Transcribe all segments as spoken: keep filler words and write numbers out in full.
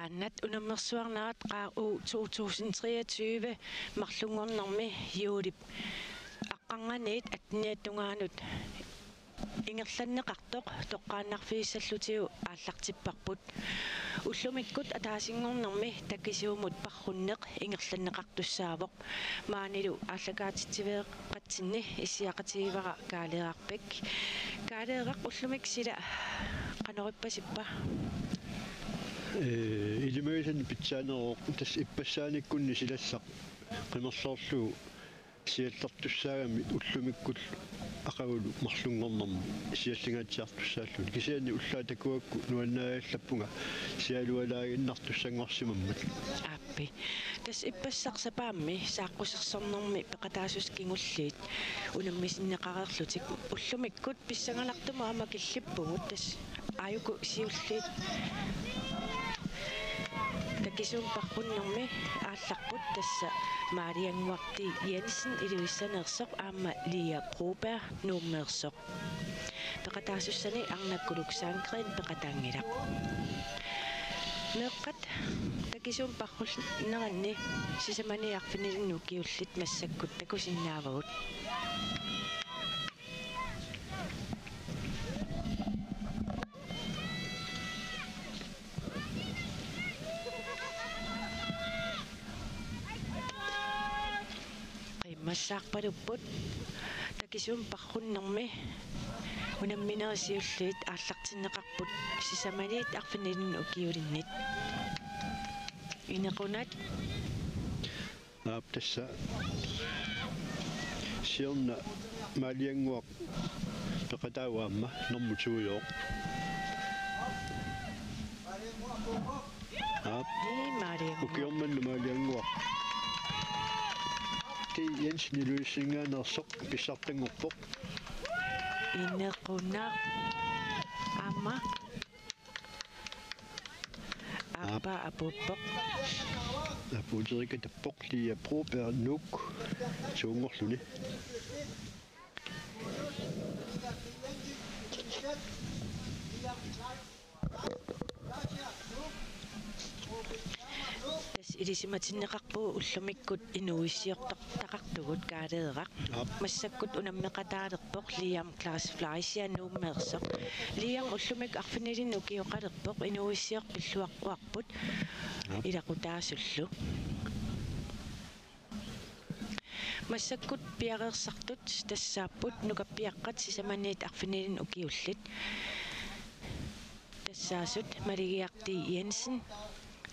Annat unammersuarnerat Q U to tusind treogtyve marlunngornermi juulip aqqarnganiit atteniata tungaanut ingerlanneqartoq toqqaannarfigissallutigu aallartipparput. Ullumikkut ataasinngornermi takisuumut parrunneq ingerlanneqartussaavoq. Maanilu aallakaatitsiveeqatsinni issiaqatigivara Kaaleeraq Bech. Kaaleeraq, ullumi sila qanorippasippa? Ee, ilimagisannik pitsaaneroq, tassa ippassaaniikkunni silassaq qimerloorlugu siallertussaagami ullumikkut aqagulu marlunngornermi siallingaatsiartussaalluni. Kisianni ullaaq takugakku nuannaagallappunga sialualaaginnartussanngorsimammat. Aappi. Tassa ippassaq sapaammi saaqqusersornermi peqataasussat kingulliit unammisinneqareerlutik. Ullumikkut pissanganartumik aamma killippugut, tassa aajuku siulliit takisuumut parrunnermi aallarput, tassa Maaliannguaq T. Jensen Ilulissaneersoq aamma Lia Broberg Nuummeersoq. Peqataasussanik Arnaq Kuluk Sandgreen peqataanngilaq. Meeqqat takisuumut parrunneranni sisamaniit arfinilinnut ukiullit massakkut takusinnaavagut. Qiimmassaarpalupput takisuumut parrunnermi unamminerit siulliit aallartinneqarput sisamaniit arfinilinnut ukiulinnit. Inequnaq. Aap, tassa siorna Maaliannguaq peqataavoq aamma normu to-jooq. Aap. Ii, Maaliannguaq. Ukioq manna Maaliannguaq T. Jensen Ilulissaninngaanneersoq pissartanngorpoq. Inequnaq. Aamma. Aap. Aappaa apuuppoq. Apuuterikatappoq, Lia Broberg Nuuk to-nngorluni. Tassa ilisimatinneqarpugut ullumikkut inuuissiortortaqartugut Kaaleeraq. Aap. Massakkut unammeqataalerpoq Liam Klaas Fleischer Nuummeersoq. Liam ullumi arfinilinnut ukioqalerpoq, inuuissiortoq pilluaqquarput. Aap. Ilaqutaasullu. Massakkut piareersartut tassaapput nukappiaqqat sisamaniit arfinilinnut ukiullit. Tassaasut Maligiaq T. Jensen,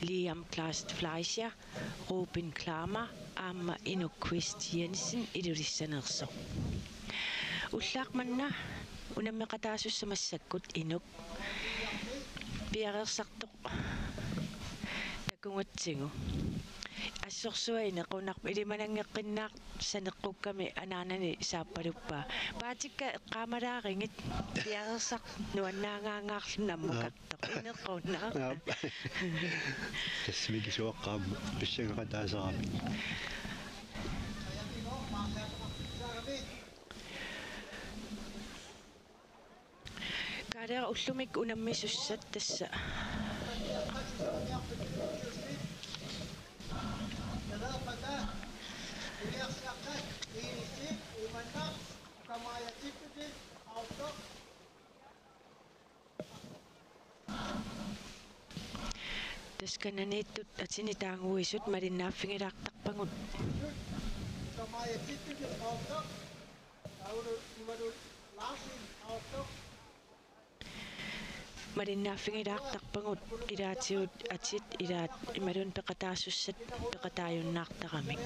Liam Klaas Fleischer, Ruben Klammer aamma Inuk Kvist Jensen Ilulissaneersoq. Ullaaq manna unammeqataasussat massakkut Inuk. Piareersartoq takugatsigu. Assorsuaq Inequnaq, ilimananngeqqinnaq saneqqukkami anaanani saappaluppaa. Paatikka eqqaamalaarigit, piareersartoq nuannaagaangaarluni nammukartoq. Aap. Inequnaq. Aap. Tassa mikisuaqqat aamma pissangaqataasarami. Kaaleeraq, ullumi unammisussat tassa. Tassa kananiittut atini taaguisut malinnaaffigilaartarpagut. Malinnaaffigilaartarpagut ilaatigut atit ilaat imaluunniit peqataasussat peqataajunnaartaramik.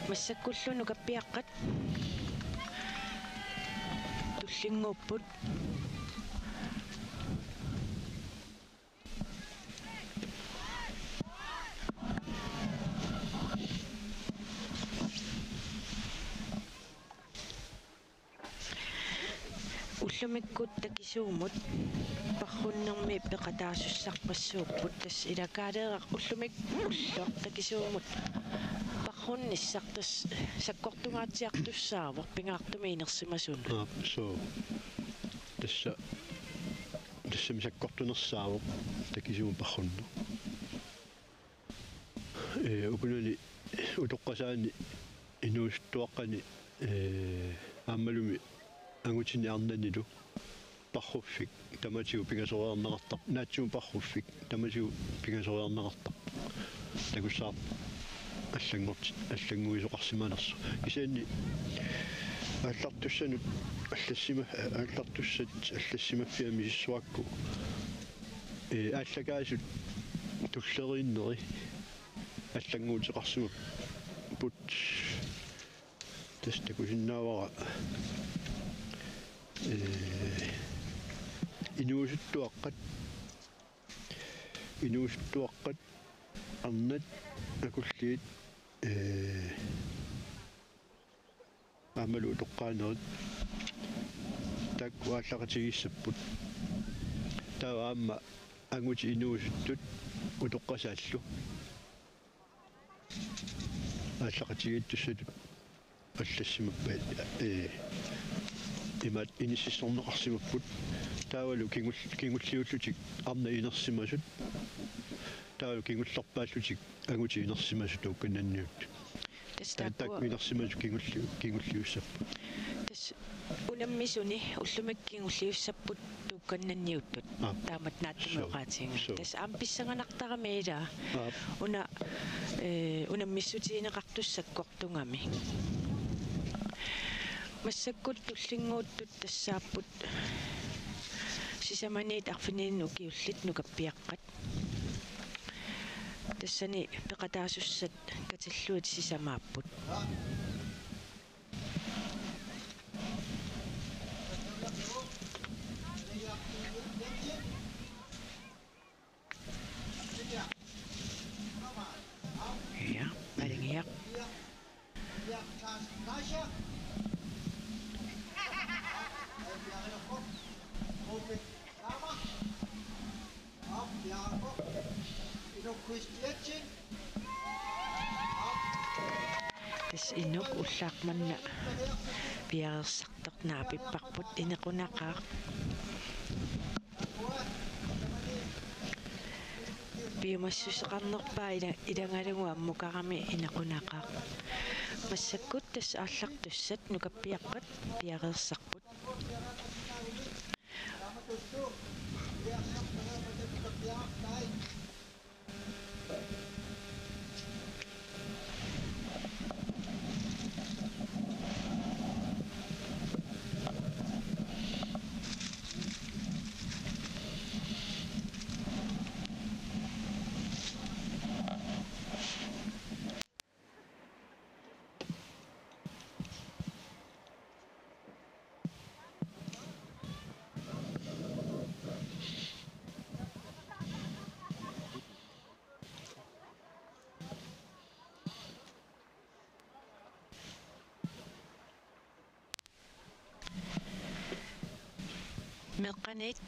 Massakkullu nukappiaqqat tullinnguupput. Ullumikkut takisuumut parrunnermi peqataasussarpassuupput, tassa ila Kaaleeraq ullumi ulloq takisuumut parrunnissaq tassa sakkortungaatsiartussaavoq pingaartumik inersimasunut. Aap, suu. Tassa tassami sakkortunersaavoq takisuumut parrunneq. Ee, ukunani utoqqasaani inuusuttuaqqani, ee, aammalumi angutini arnanilu parruffik tamatigut pingasoriarneqartarpoq, naatsumik parruffik tamatigut pingasoriarneqartarpoq. Takussaarpoq allanngorti-, allannguisoqarsimanersoq. Kisianni aallartussanut allassima-, aallartussat allassimaffiat misissuakku, ee, aallakaasut tulleriinneri allannguuteqarsimapput. Tassa takusinnaavara, ee, inuusuttuaqqat, inuusuttuaqqat arnat akulliit, ee, aammalu utoqqaanerit taakku aallaqatigiissapput. Taava aamma angutit inuusuttut utoqqasaallu aallaqatigiittussatut allassimappat, ee, imaat inississorneqarsimapput. Taavalu kingul-, kingulliullutik arnat inersimasut. Taavalu kingullerpaallutik angutit inersimasut tuukkannanniuttut. Tassa taakku, taakku inersimasut kingulli-, kingulliussapput. Tassa unammisuni ullumikkut kingulliussapput tuukkannanniuttut. Aap. Taamatut naatsumik oqaatigigaanni. Suu. Tassa aamma pissanganartarami ilaa. Aap. Una, ee, unammissutigineqartussat sakkortugami. Massakkut tullinnguuttut tassaapput sisamaniit arfinilinnik ukiullit nukappiaqqat. Tassani peqataasussat katillugit sisamaapput. Ja, Palingiaq. Tassa Inuk ullaaq manna piareersartoq naapipparput, Inequnaqaaq. Piumassuseqarnerpaaq ila-, ilagalugu ammukarami Inequnaqaaq. Massakkut tassa aallartussat nukappiaqqat piareersarput. Meeqqanit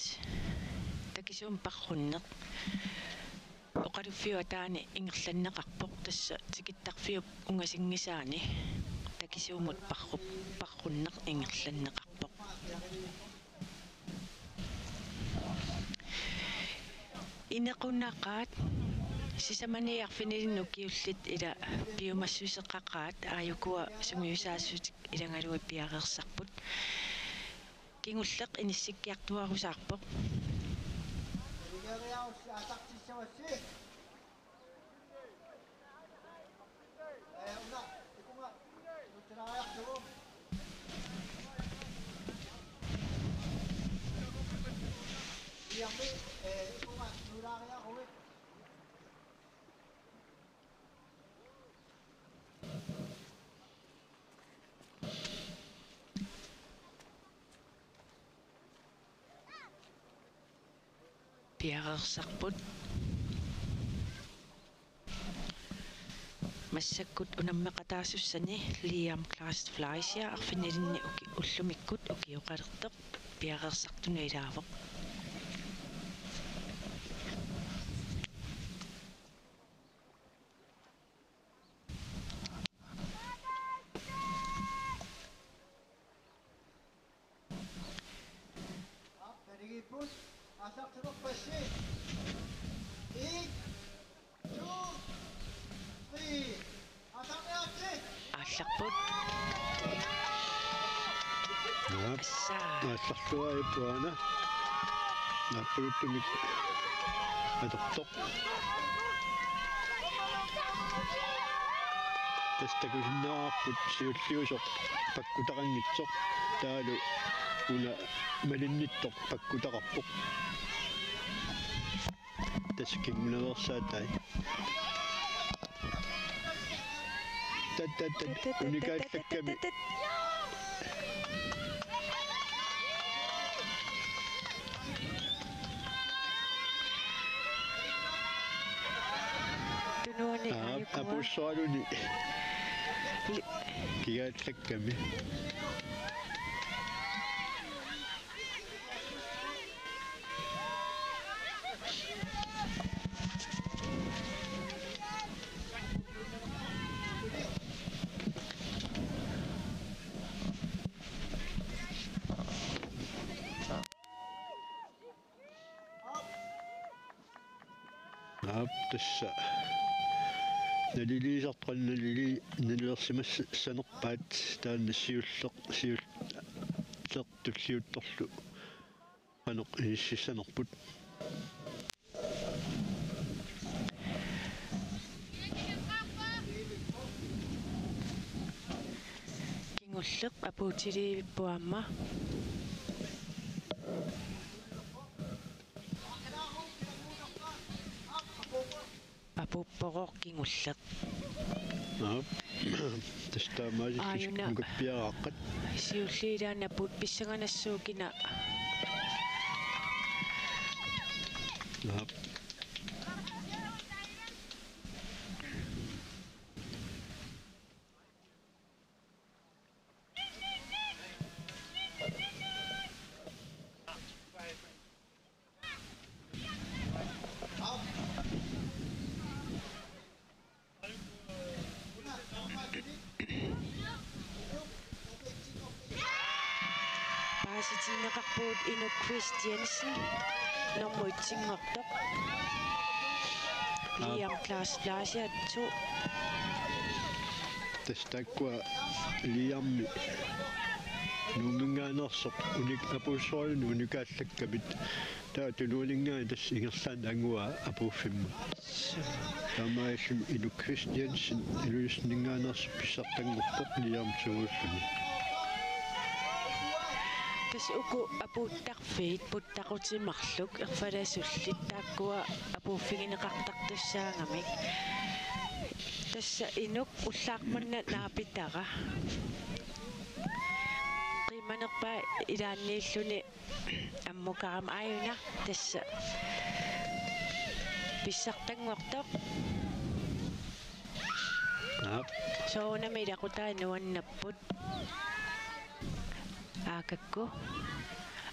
takisuumut parrunneq. Oqaluffiup ataani ingerlanneqarpoq, tassa tikittarfiup ungasinngisaani takisuumut parru-, parrunneq ingerlanneqarpoq. Inequnaqaat sisamaniit arfinilinnik ukiullit ila piumassuseqaqaat, aajukua sungiusaassuseq ilagalugit piareersarput. Kingulleq inissikkiartuaarusaarpoq. Piareersarput. Massakkut unammeqataasussani Liam Kleist Fleischer arfinilinnik uki-, ullumikkut ukioqalertoq piareersartunut ilaavoq. Aallarput. Naap. Tassa. Aallarluarput aana. Naappuluttumik atortoq. Tassa takusinnaavarput siulliusoq pakkutaqanngitsoq, taavalu una malinnittoq pakkutaqarpoq. Tassa kingunaveersaatai. Tat, tat, tat, unikaallakkami. Tunuani. Aa, aajukua. Apuussuarluni. Li- Kigaallakkami. Aap, tassa naliliisartoq nalili-, nalilersimassanerpaat taanna siulleq, siulleq tulliuttorlu qanoq inississanerput. Kingulleq apuutiliivipput aamma. Apuuppoq kingulleq. Aap. Tassa taamaasilluni. Aajuna. Nukappiaraaqqat. Siulliit ilaanni apuut pissanganassuukkina. Aap. Paasitigineqarpugut Inuk Christiansen, normu etsinngortoq. Liam Klaas Laasiat to. Tassa taakkua Liammi Nuumminngaanneersoq unik-, apuussuarluni unikaallakkami. Taava tunuaninngaanniit tassa ingerlaannaq anguaa apuuffimmut. Taamaasilluni Inuk Christiansen Ilulissaninngaanneersoq pissartanngorpoq Liam to-ulluni. Tassa uku apuuttarfiit puttaqutitit marluk erfalasullit taakkua apuuffigineqartartussaagamik. Tassa Inuk ullaaq manna naapitara. Qiimmanerpaaq ilaanniilluni ammukarami aajuna tassa pissartanngortoq. Aap. Soorunami ilaqutai nuannapput. Aakakku.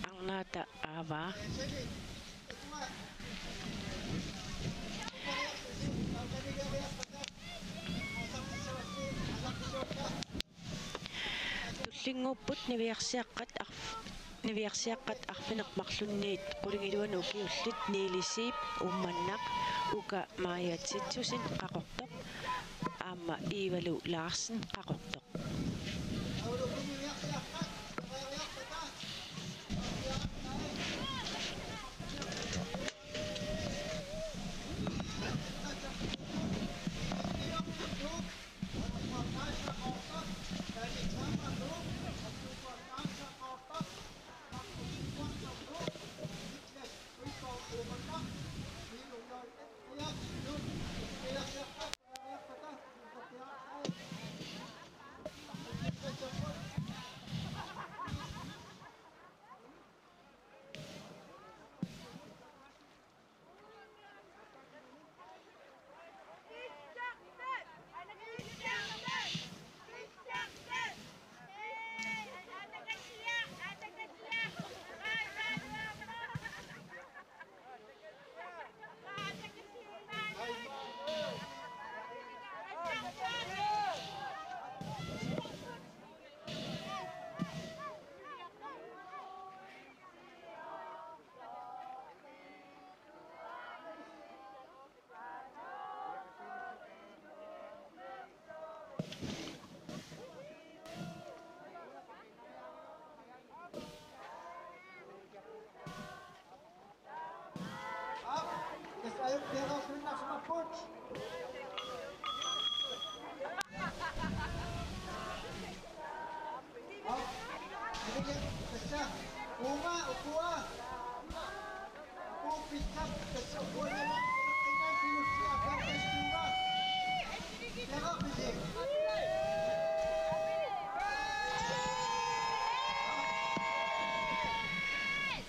Arnaata aavaa. Tullinnguupput niviarsiaqqat arf-, niviarsiaqqat arfineq-marlunniit qulingiluanut ukiullit Niili Zeeb Uummannaq, uka Maja Titussen Qaqortoq aamma Ivalu Larsen Qaqortoq.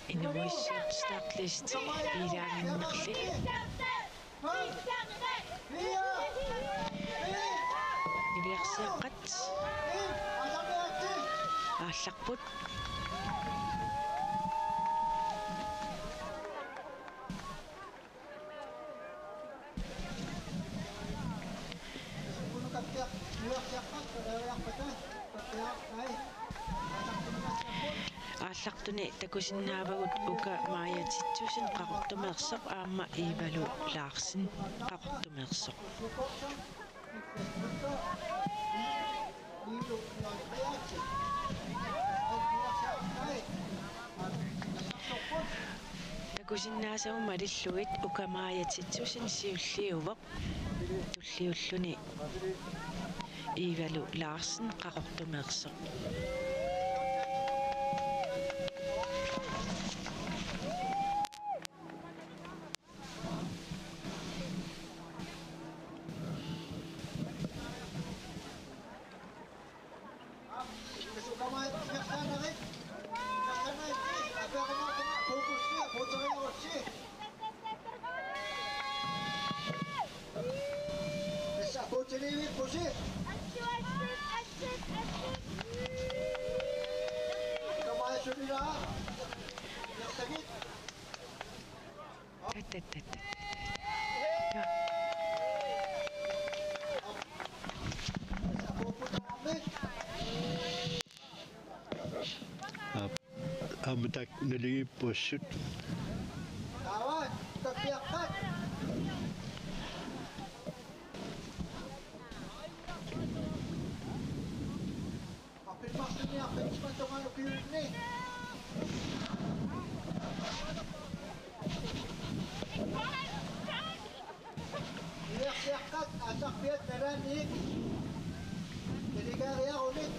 Inuit startliste ilaaginnarli. Niviarsiaqqat aallarput. Aallartuni takusinnaavagut Uka Maja Titussen Qaqortumeersoq aamma Ivalu Larsen Qaqortumeersoq. Takusinnaasagut malillugit Uka Maja Titussen siulliuvoq, tulliulluni Ivalu Larsen Qaqortumeersoq. Aamma taakku naligiippoq assut. Niviarsiaqqat aallarpiat nalaanniit delegaariarunit.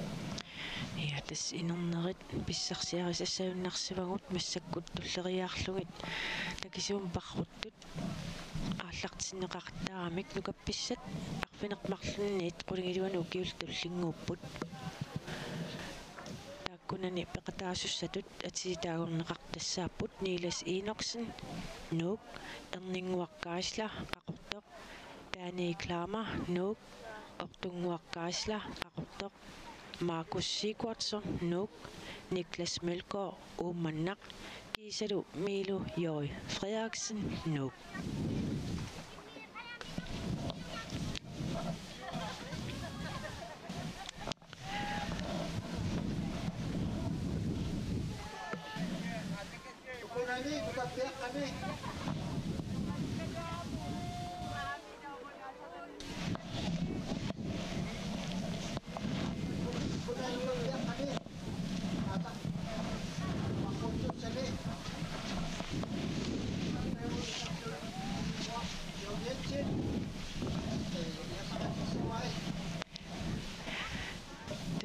Ja, tassa inernerit pissarsiarisassagunarsivagut massakkut tulleriiaarlugit takisuumik paarruttut aallartinneqartaramik. Nukappissat arfineq-marlunniit qulingiluanut ukiullit tullinnguupput. Taakkunani peqataasussatut atiitaagorneqartassaapput Niels Enoksen, Nuuk, Erninnguaq Geisler, Qaqortoq, Danny Klammer, Nuuk, Ortunnguaq Geisler, Qaqortoq, Markus Sigurdsson, Nuuk, Niklas Mølgaard, Uummannaq, kiisalu Miilu J. Frederiksen, Nuuk.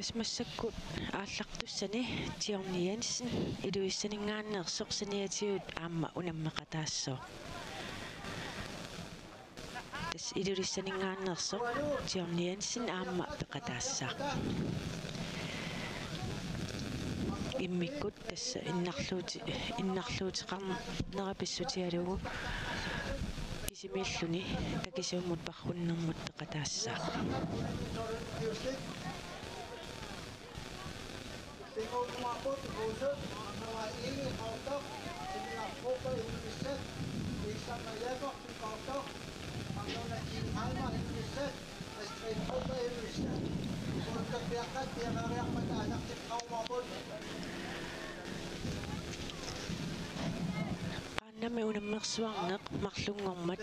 Tassa massakkut aallartussani Johnny Jensen Ilulissaninngaanneersoq saniatigut aamma unammeqataassaaq. Tassa Ilulissaninngaanneersoq Johnny Jensen aamma peqataassaaq. Immikkut tassa innarluuti-, innarluuteqarnera pissutigalugu kisimiilluni takisuumut paarrunnermut peqataassaaq. Qaannami unammersuarneq marlunngormat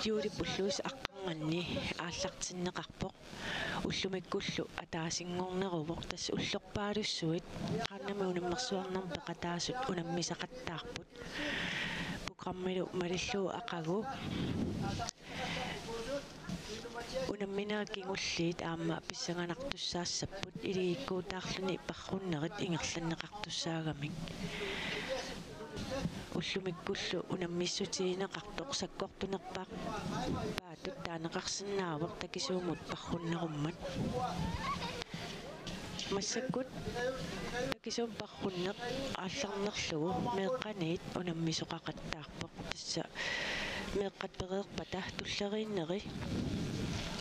Julie Pulløes aqqarnganni aallartinneqarpoq. Ullumikkullu ataasinngorneruvoq, tassa ullorpaalussuit qaannami unammersuarnermi peqataasut unammisaqattaarput. Programmilu malillugu aqagu unamminerit kingulliit aamma pissanganartussaassapput. iligikkuutaarluni parrunnerit ingerlanneqartussaagamik. Ullumikkullu unammissutigineqartoq sakkortunerpaaq Paatut taaneqarsinnaavoq takisuumut parrunnerummat. Massakkut takisuumut parrunneq aallarnerlugu meeqqaniit unammisoqaqattaarpoq. Tassa meeqqat pereerpata tulleriinneri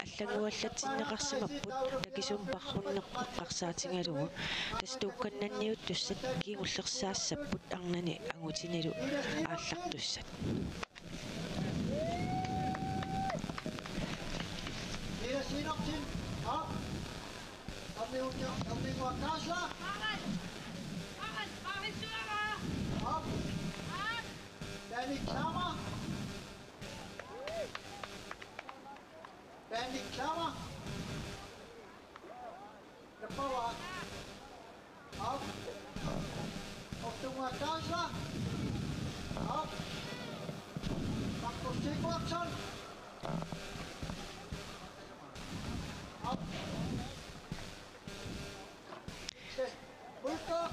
allannguallatsinneqarsimapput takisuumut parrunneq eqqarsaatigalugu. Tassa tuukkannanniuttussat kingullersaassapput arnani angutinilu aallartussat. Lille Simonsen, op. Kom nu, kom nu, Kassler. Op. Danny Klammer. Danny Klammer. Op. Otto Kassler. Op. Markus Sigurdsson. Op. Ulrik.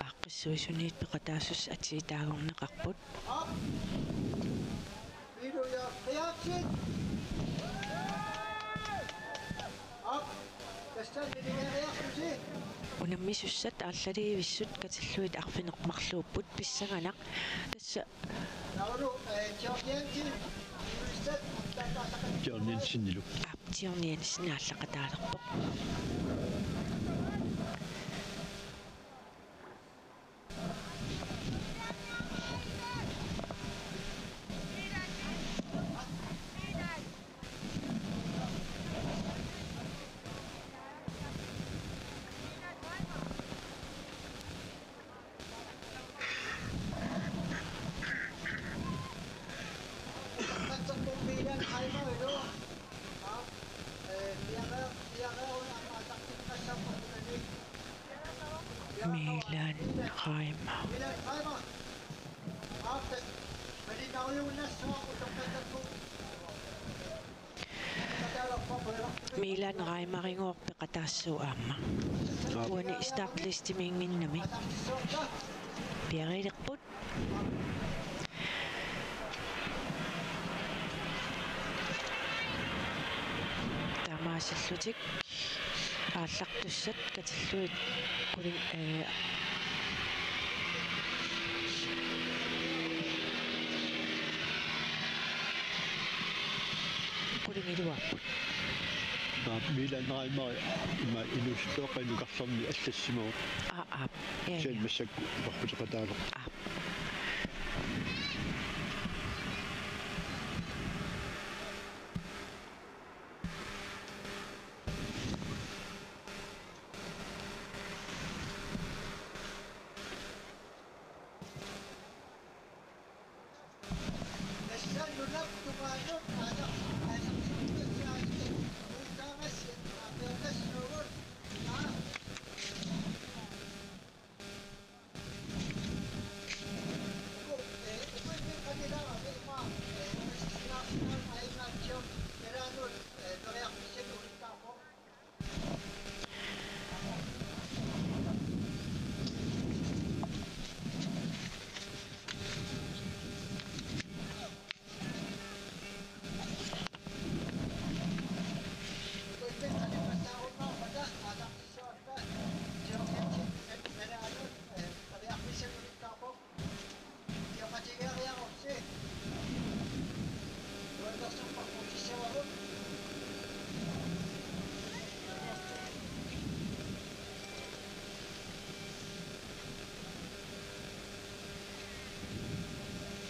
Aaqqissuisuniit peqataasussat atiutaagorneqarput. Op. Peter Jørgen Frederiksen. Op. Christian Henning Eriksson. Unammisussat aallaliivissut katillugit arfineq-marluupput pissanganaq. Tassa Laulu, eh, John Jensen. John Jensenilu. Aap, John Jensen aallaqataalerpoq. Milan Reimer. Milan Reimerigooq peqataassuuvoq aamma. Aap. Uani startlistimiinnginnami. Piareerput. Taamaasillutik aallartussat katillugit quling-, eh, qulingiluarput. Aap, Milan Reimer ima inuusuttuaqqat nukarlerni allassimavoq. Aa, aap. Ja, ja. Kisianni massakkut uparputeqataavoq. Aap.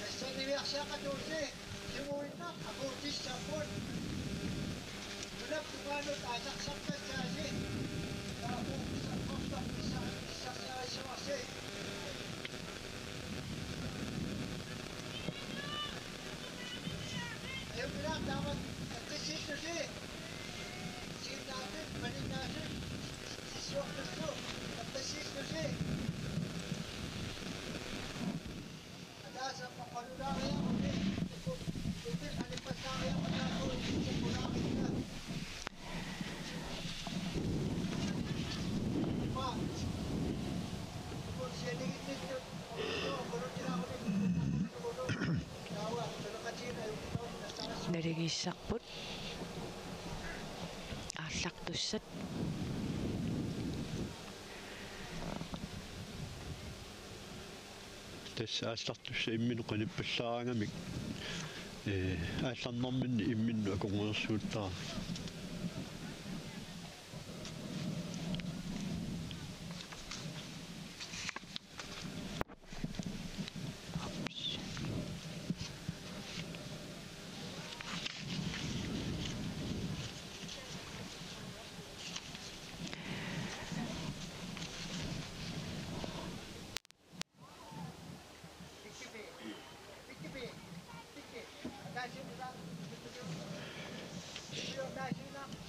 Tassaniviarsiaqatuusi sivuinnaq aquutissapput. Nunap tungaanut aasarsartassaasi. Taava uusartortarpissaq pissarsiarissuarsi. Ajunngilaq taama tassissusi. Sinnaatit, malinnaasut, sissuortussu, tassissusi. Ataasiarpaqalulaariaruni, uku, uku, alippallaariarpataakku, uku, uku, Issarput aallartussat. Tassa aallartussat imminnut qanippallaaraangamik, ee, aallarnerminni imminnut akornanniarsuuttara.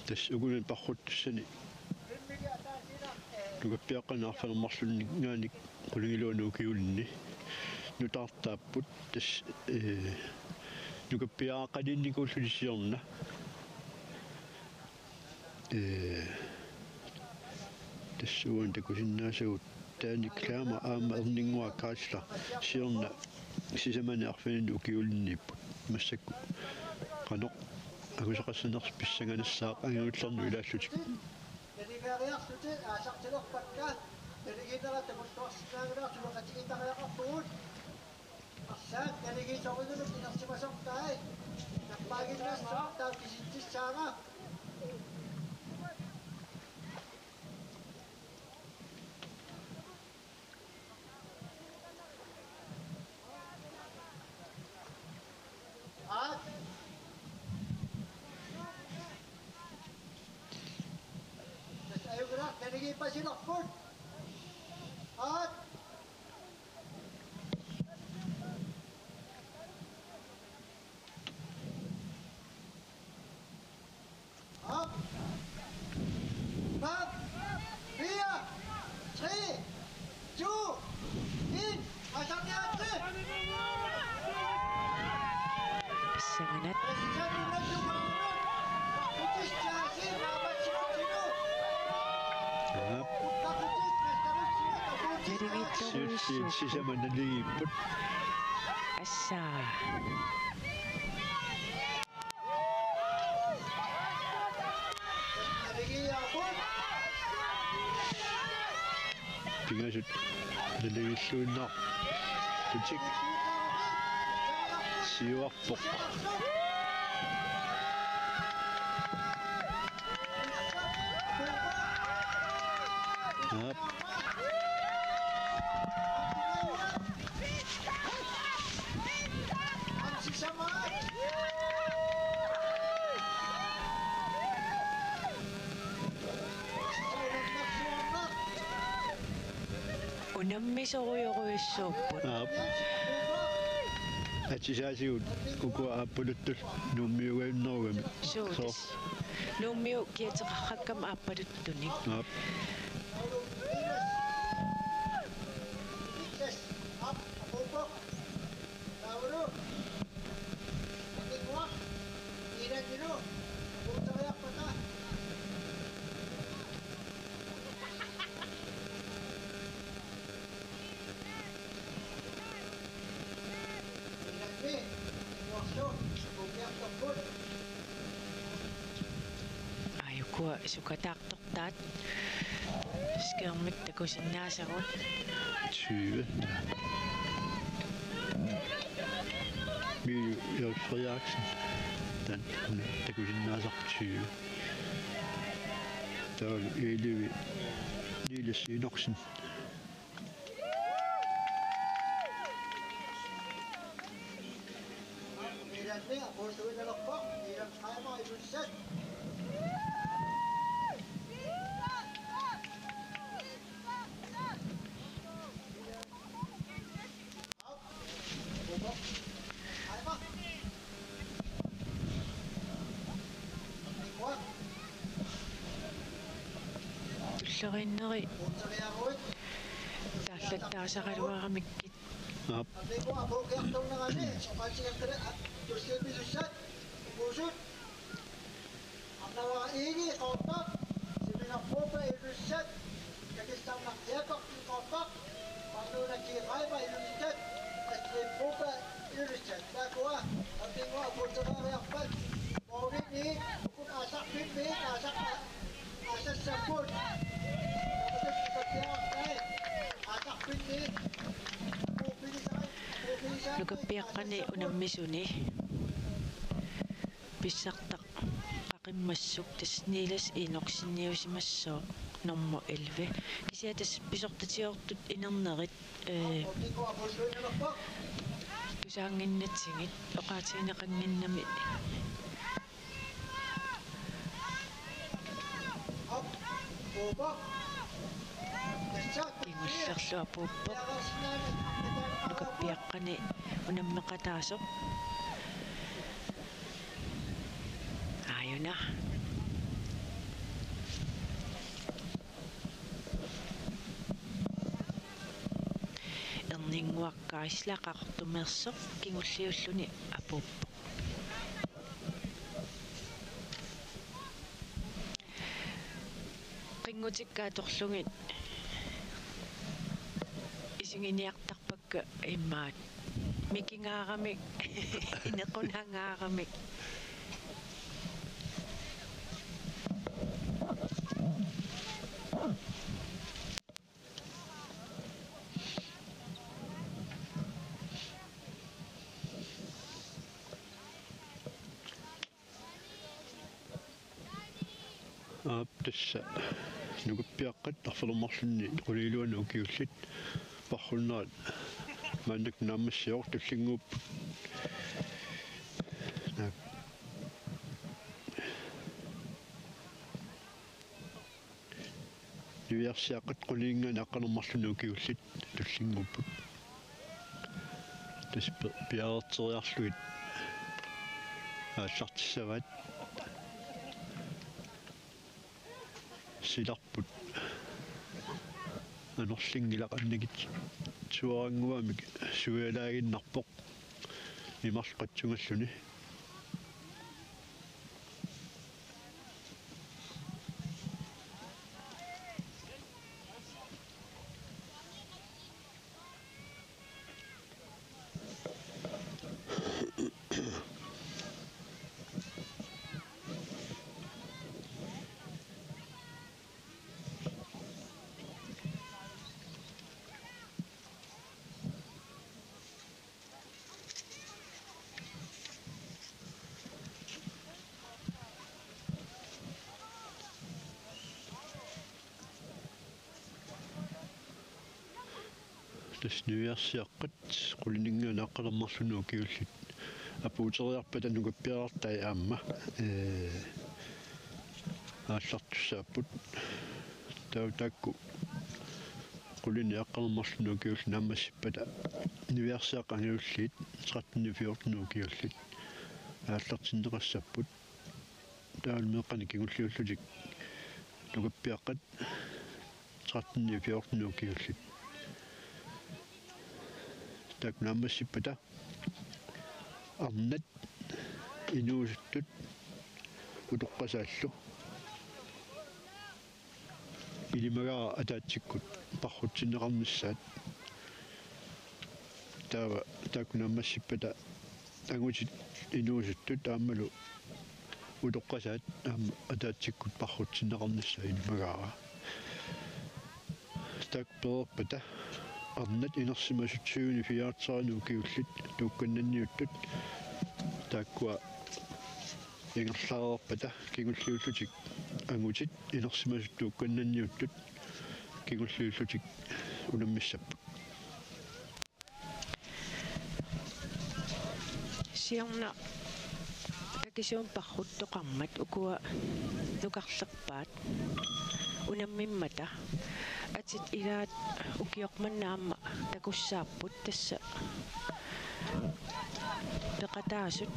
Tassa ukunani parruttussani nukappiaqqanik arfineq-marlunninngaanniit qulingiluanut ukiulinni nutaartaapput. Tassa, ee, nukappiaqqaliinnikuulluni siorna. Ee, tassa uani takusinnaasagut Taani Klammer aamma Erninnguaq Kaasla siorna sisamanik arfineq-marlunnik ukiulinniipput. Massakkut qanoq angusaqassanersoq pissanganassaaq angajullerneq ilaallutik. Naligiinnarlutik aasartilerpakka, naligiinnarlutik takussuarsinnaanngilaq, suleqatigiittariaqarpugut. Arsaq naligiissorinullu inersimasortai nappaaginnassaaq taava kisitsissaanga. Aat. Tassa ajunngilaq, naligiippasilerput. Aat. Op. Fem, fire, tre, to, en. Pissanganaq. Aap. Siulliit sisamat naligiipput. Assaa. Pingasut naligiilluinnaq. Tutik. Siuarpoq. Aap. Unammisorujorujussuupput. Aap. Atisaasigut ukua aappaluttut Nuummiugajunnerugami. Suu, soo. Tassa. Nuummiut kiateqarrakkami aappaluttunik. Aap. Aajuku sukataartortaat. Skærmit takusinnaasagut. Tyve. Mie Frederiksen. Taanna takusinnaasarpoq tyve. Taava elleve. Niels Enoksen. Tulleriinneri taallattaasaraluaramikkit. Aap. Arnavara Egede Qaqortoq, Siminarpuup Ilulissat, Takistarnaq Jakob Qaqortoq, Marlene Kiiqaima Ilulissat, Astrid Broberg Ilulissat. Taakkua apinnguaq apuuteriarpat. Nukappiaqqani unammisuni pissartaq qaqimmassuk, tassa Niels Enoksenniusimassooq nummer elleve. Kisianni tassa pisortatigoortut inernerit, ee, tusaannginnatsigit oqaatigineqannginnami. Kingullerlu apuuppoq. Nukappiaqqani unammeqataasoq. Aajuna. Erninnguaq Geisler Qaqortumeersoq kingulliulluni apuuppoq. Qinngutikka atorlugit isiginiartarpakka immaqa mikingaaramik, inequnangaaramik. Aap, tassa nukappiaqqat arfineq-marlunni qulit iluanni ukiullit parrunnerat maannakkut naammassivoq, tullinnguupput. Naak. Niviarsiaqqat qulininngaanniit aqqaneq-marlunni ukiullit tullinnguupput. Tassa pi-, piareerteriarlugit aallartissavaat. Silarput anorlinngilaq, annikitsuarannguamik suialaaginnarpoq imarluqatsungalluni. Tassa niviarsiaqqat qulininngaanniit aqqaneq-marlunni ukiullit apuuteriarpata nukappiarartai aamma, ee, aallartussaapput. Taava taakku qulinik aqqaneq-marlunnik ukiullit naammassippata niviarsiaqqat angajulliit tretten fjorten ukiullit aallartinneqassapput. Taavalu meeqqanik kingulliullutik nukappiaqqat tretten fjorten ukiullit. Taakku naammassippata arnat inuusuttut utoqqasaallu ilimagaara ataatsikkut parrutsinneqarnissaat. Taava taakku naammassippata angutit inuusuttut aammalu utoqqasaat aamma ataatsikkut parrutsinneqarnissaat ilimagaara. Taakku pereerpata arnat inersimasut syvogfyrre ukiullit tuukkannanniuttut, taakkua ingerlareerpata kingulliullutik angutit inersimasut tuukkannanniuttut kingulliullutik unammissapput. Siorna takisuumik parruttoqarmat ukua nukarlerpaat unammimmata. Atit ilaat ukioq manna aamma takussaapput, tassa peqataasut.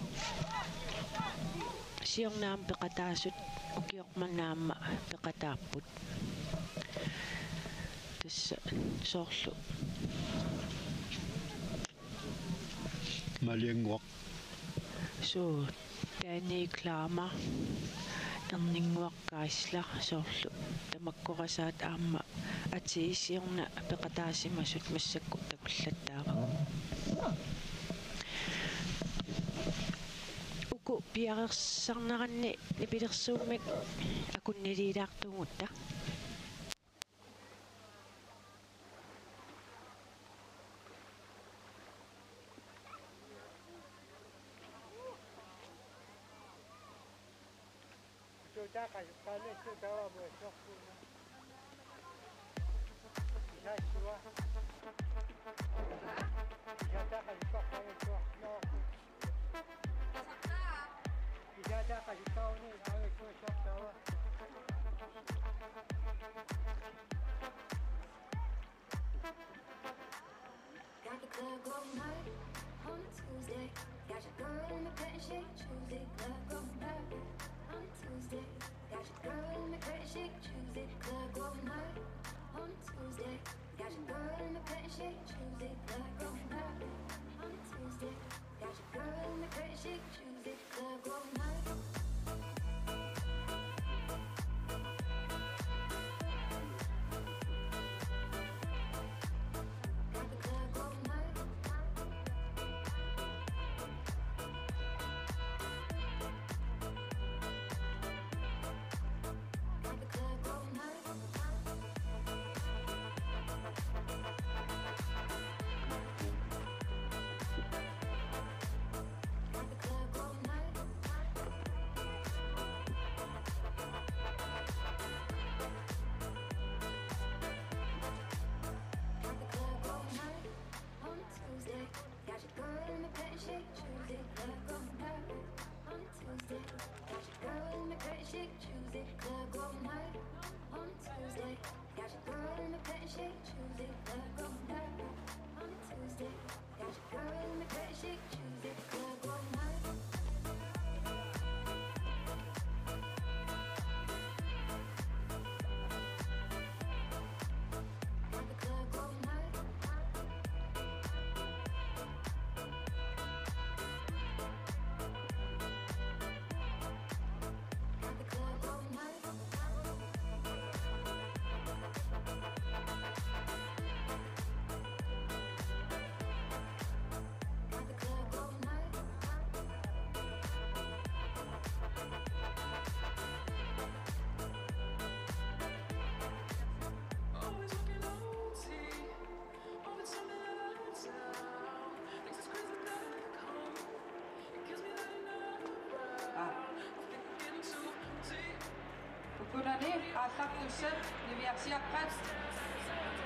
Siorna aamma peqataasut ukioq manna aamma peqataapput. Tassa soorlu Maliannguaq. Suu, Danny Klammer, Erninnguaq Geisler, soorlu tamakku rasaat aamma atii siorna peqataasimasut massakkut takullattaavakka. Uku Piareersarneranni nipilersuummik akunniliilaartuugutta. Got the club going hard on a Tuesday. Got your girl in the cut and she choosy. Club going hard on a Tuesday. Got your girl in the cut and she choosy. Club going hard on a Tuesday. Got your girl in the cut and she choosy. Club going hard on a Tuesday. Got your girl in the cut and she choosy. Club going hard. Got the club going hard. Got the club going hard. Ukunani aallartussat niviarsiaqqat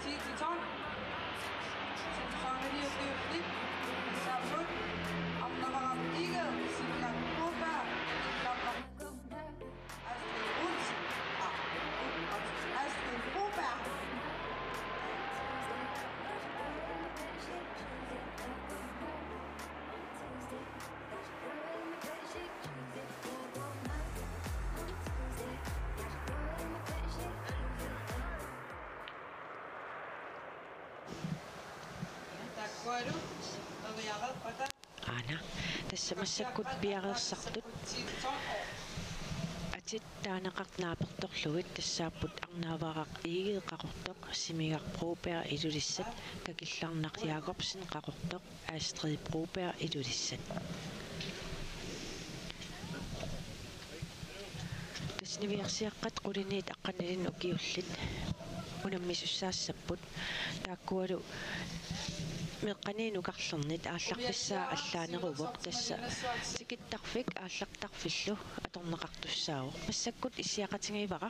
ti til tolv. Sæsonini ukiullit tassaapput Arnavaraq Egede, Sivia Broberg, Astrid Olsen. Ah, Astrid Broberg. Taakkualu eriareerpata. Aana, tassa massakkut piareersartut. Atit taaneqartut naapertorlugit tassaapput Arnavaraq Egede Qaqortoq, Simigarp Broberg Ilulissat, Kakillarnaq Jakobsen Qaqortoq, Astrid Broberg Ilulissat. Tassa niviarsiaqqat quliniit aqqanilinnik ukiullit unammisussaassapput. Taakkualu meeqqaniit nukarlernit aallartissaa allaaneruvoq, tassa tikittarfik aallartarfillu atorneqartussaavoq. Massakkut issiaqatigivara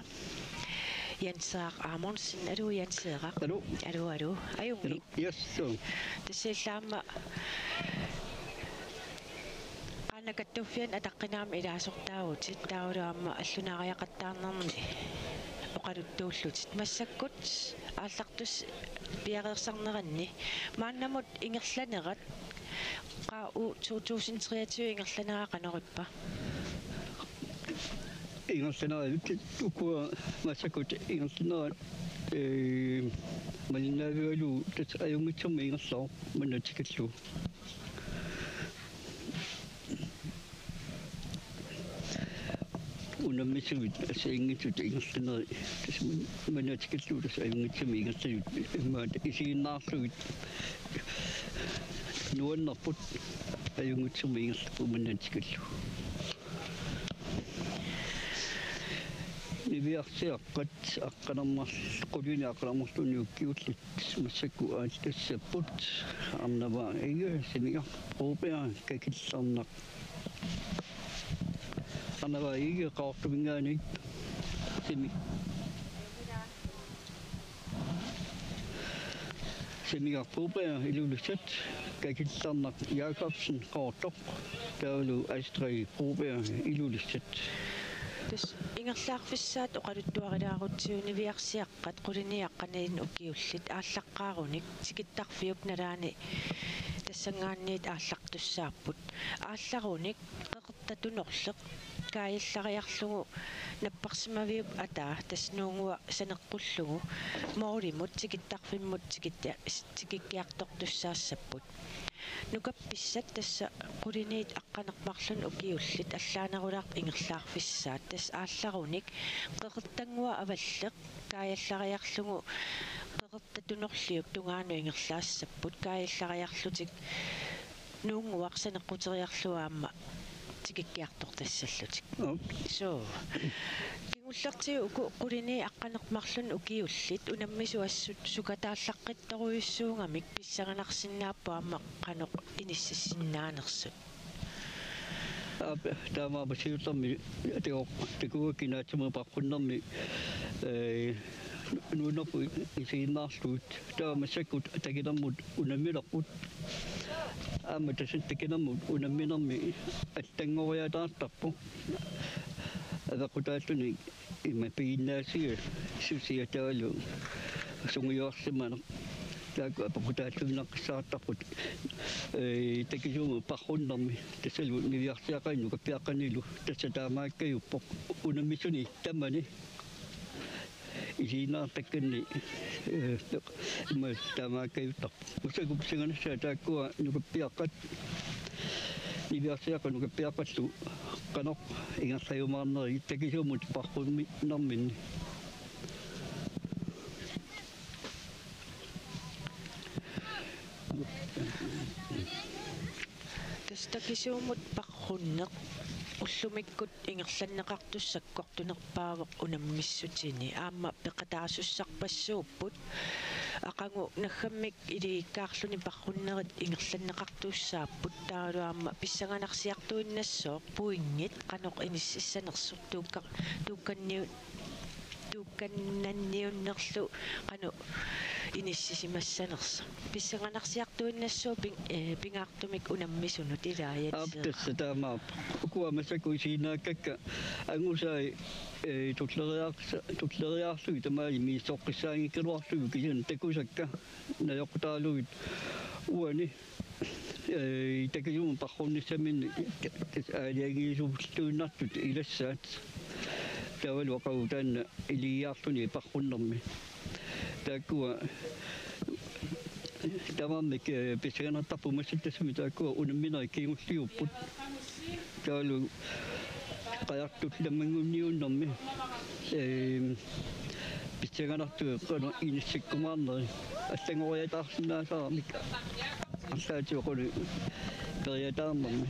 Jens Erik Amundsen. Aluu, Jens Erik. Aluu. Aluu, aluu. Ajunngik. Yes, suu. Tassa illit aamma Qaannat kattuffianni ataqqinaammik ilaasortaavutit, taavalu aamma allunaariaqattaarnerni oqaluttuullutit. Massakkut aallartussat piareersarneranni maannamut ingerlanerat, qaa, uku to tusind treogtyve ingerlanerat qanoq ippa? Ingerlanerat, ukua massakkut ingerlanerat, ee, malinnaavigalugu tassa ajunngitsunik ingerlavoq manna tikillugu. Unammisunik assigiinngitsut ingerlanerit tassa man-, manna tikillugu tassa ajunngitsumik ingerlavoq, immaqa isiginnaarlugit nuannerput ajunngitsumik ingerlavoq manna tikillugu. Niviarsiaqqat aqqaneq-marl-, qulinik aqqaneq-marlunnik ukiullit massakkut aallassapput. Arnavaa Egede, Semigarp Broberg, Kakillarnaq. Arnavaa Egede Qaqortuminngaanniit, Semi-, Semigarp Broberg Ilulissat, Kakillarnaq Jakobsen Qaqortoq, taavalu Astrid Broberg Ilulissat. Tassa ingerlaarfissaat oqaluttuarilaarutsigu niviarsiaqqat qulinik aqqaneq-marlunnik ukiullit aallaqqaarunik tikittarfiup nalaani tassanngaanniit aallartussaapput. Aallarunik qeqertatunorleq kaajallariarlugu napparsimaviup ataa tassa nuunnguaq saneqqullugu moolimut tikittarfimmut tikitta-, tikikkiartortussaassapput. Nukappissat tassa quliniit aqqaneq-marlunnik ukiullit allaanerulaarput ingerlaarfissaat, tassa aallarunik qeqertannguaq avalleq kaajallariarlugu qeqertatunorliup tungaanut ingerlaassapput, kaajallariarlutik nuunnguaq saneqquteriarlugu aamma tikikkiartortassallutik. Aap. Suu. Kingullertigut uku quliniit aqqaneq-marlunnik ukiullit unammisut assut sukataallaqqittorujussuugamik pissanganarsinnaapput aamma qanoq inississinnaanersut. Aap, taamaappoq siullermik taku-, takugakkit naatsumik paqqunnermi, ee, nuunnerput isiginnaarlugit. Taava massakkut takinermut unammilerput. Aamma tassa takinermut unamminermi allanngoriataartarpoq. Apeqqutaalluni ima piginnaasiga susia taavalu sungiuarsimaneq. Taakku apeqqutaalluinnaqqissaartarput. Ee, takisuumut paqqunnermi. Tassalu niviarsiaqqanit nukappiaqqanilu. Tassa taamaakkajuppoq. Unammisunik tamani isiginnaartakkanni, ee, ima taamaakkajuttarpoq. Massakkut pissanganassaat taakkua nukappiaqqat, niviarsiaqqat nukappiaqqallu qanoq ingerlajumaarnerit takisuumut paqqunnerminni. Tassa takisuumut paqqunneq ullumikkut ingerlanneqartussaq sakkortunerpaavoq unammissutini. Aamma peqataasussarpassuupput. Aqagu naggammik iligikkaarluni paqqunnerit ingerlanneqartussaapput. Taavalu aamma pissanganarsiartuinnassooq pointit qanoq inississanersoq tuukka-, tuukkanniu-, tuukkannanniunnerlu qanoq inissisimassanersoq. Pissanganarsiartuinnassuup ping-, ee, pingaartumik unammisunut ilaa. Aap, Jensi. Tassa taamaappoq. Ukua massakkut isiginnaakkakka angusai, ee, tulleriaarsa-, tulleriaarlugit tamaasa misissoqqissaanngikkaluarlugit kisianni takusakka najoqqutaalugit uani, ee, takisuumut paqqunnissaminnik aalajangiisuulluinnartut ilassaat. Taavalu aqagu taanna iligiarluni paqqunnermi. Taakkua tamarmik, ee, pissanganartarput massakkut tassami taakkua unamminerit kingulliupput. Taavalu qajartullammanngunniunnermi, ee, pissanganartut qanoq inissikkumaarneri allanngoriataarsinnaasaramik arlaatigut qanoq periataarnermi.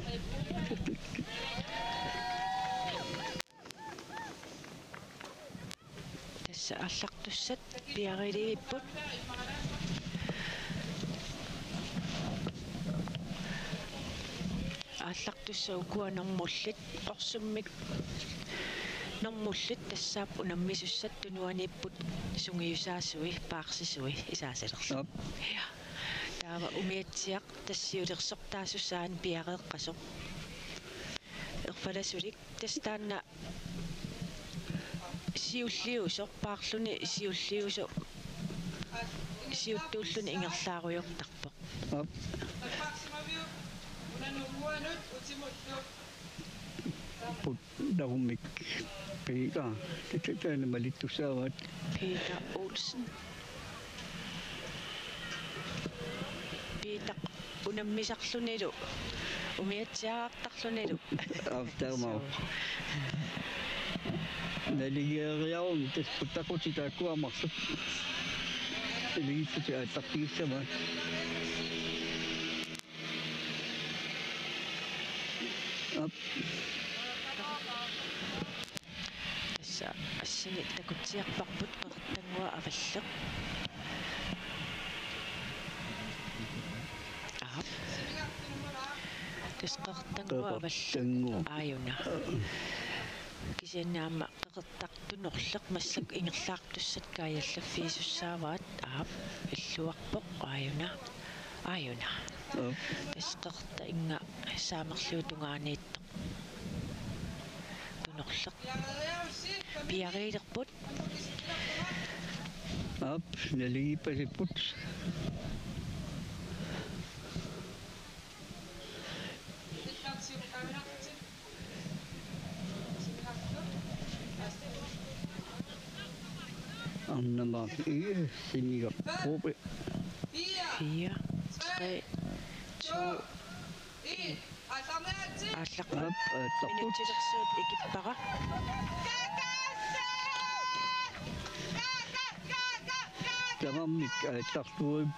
Tassa aallartussat piareeripput. Aallartussat ukua normullit, qorsummik normullit tassaapput unammisussat tunuaniipput sungiusaasui, paarsisui isaasalerlu. Aap. Ja. Taava umiatsiaq tassa siulersortaasussaq aana piareeqqasoq. Erfalasulik tassa taanna siulliusoq, paarluni siulliusoq, siuttuulluni ingerlaarujoortarpoq. Aap. Put-, nagummik Peter, tata taanna malittussaavaat. Peter Olsen. Peter unammisarlunilu, umiatsiaartarlunilu. Aap, taamaappoq. Naligiiaruni tassa puttaqutit taakkua marluk. Naligiillutik aallartigissavaat. Aap. Tassa, tassa Takutsiarparput Qeqertannguaq Avalleq. Aap. Tassa Qeqertannguaq Avalleq. Qeqertannguaq. Aajuna. Kisianni aamma Qeqertaq Tunorleq massakkut ingerlaartussat kaajallaffigisussaavaat, aap, illuarpoq, aajuna, aajuna. Aap. Tassa Qeqertaq inga saamerliup tungaaniittoq. Tunorleq. Piareerput. Aap, naligiippasipput. Arnavaq Egede, Simigaq Broberg. Fire, tre, to, en. Aallaqqaammut. Aap, aallaqqaammut. Minutsilersuut ikippara. Tamarmik aallartuupput.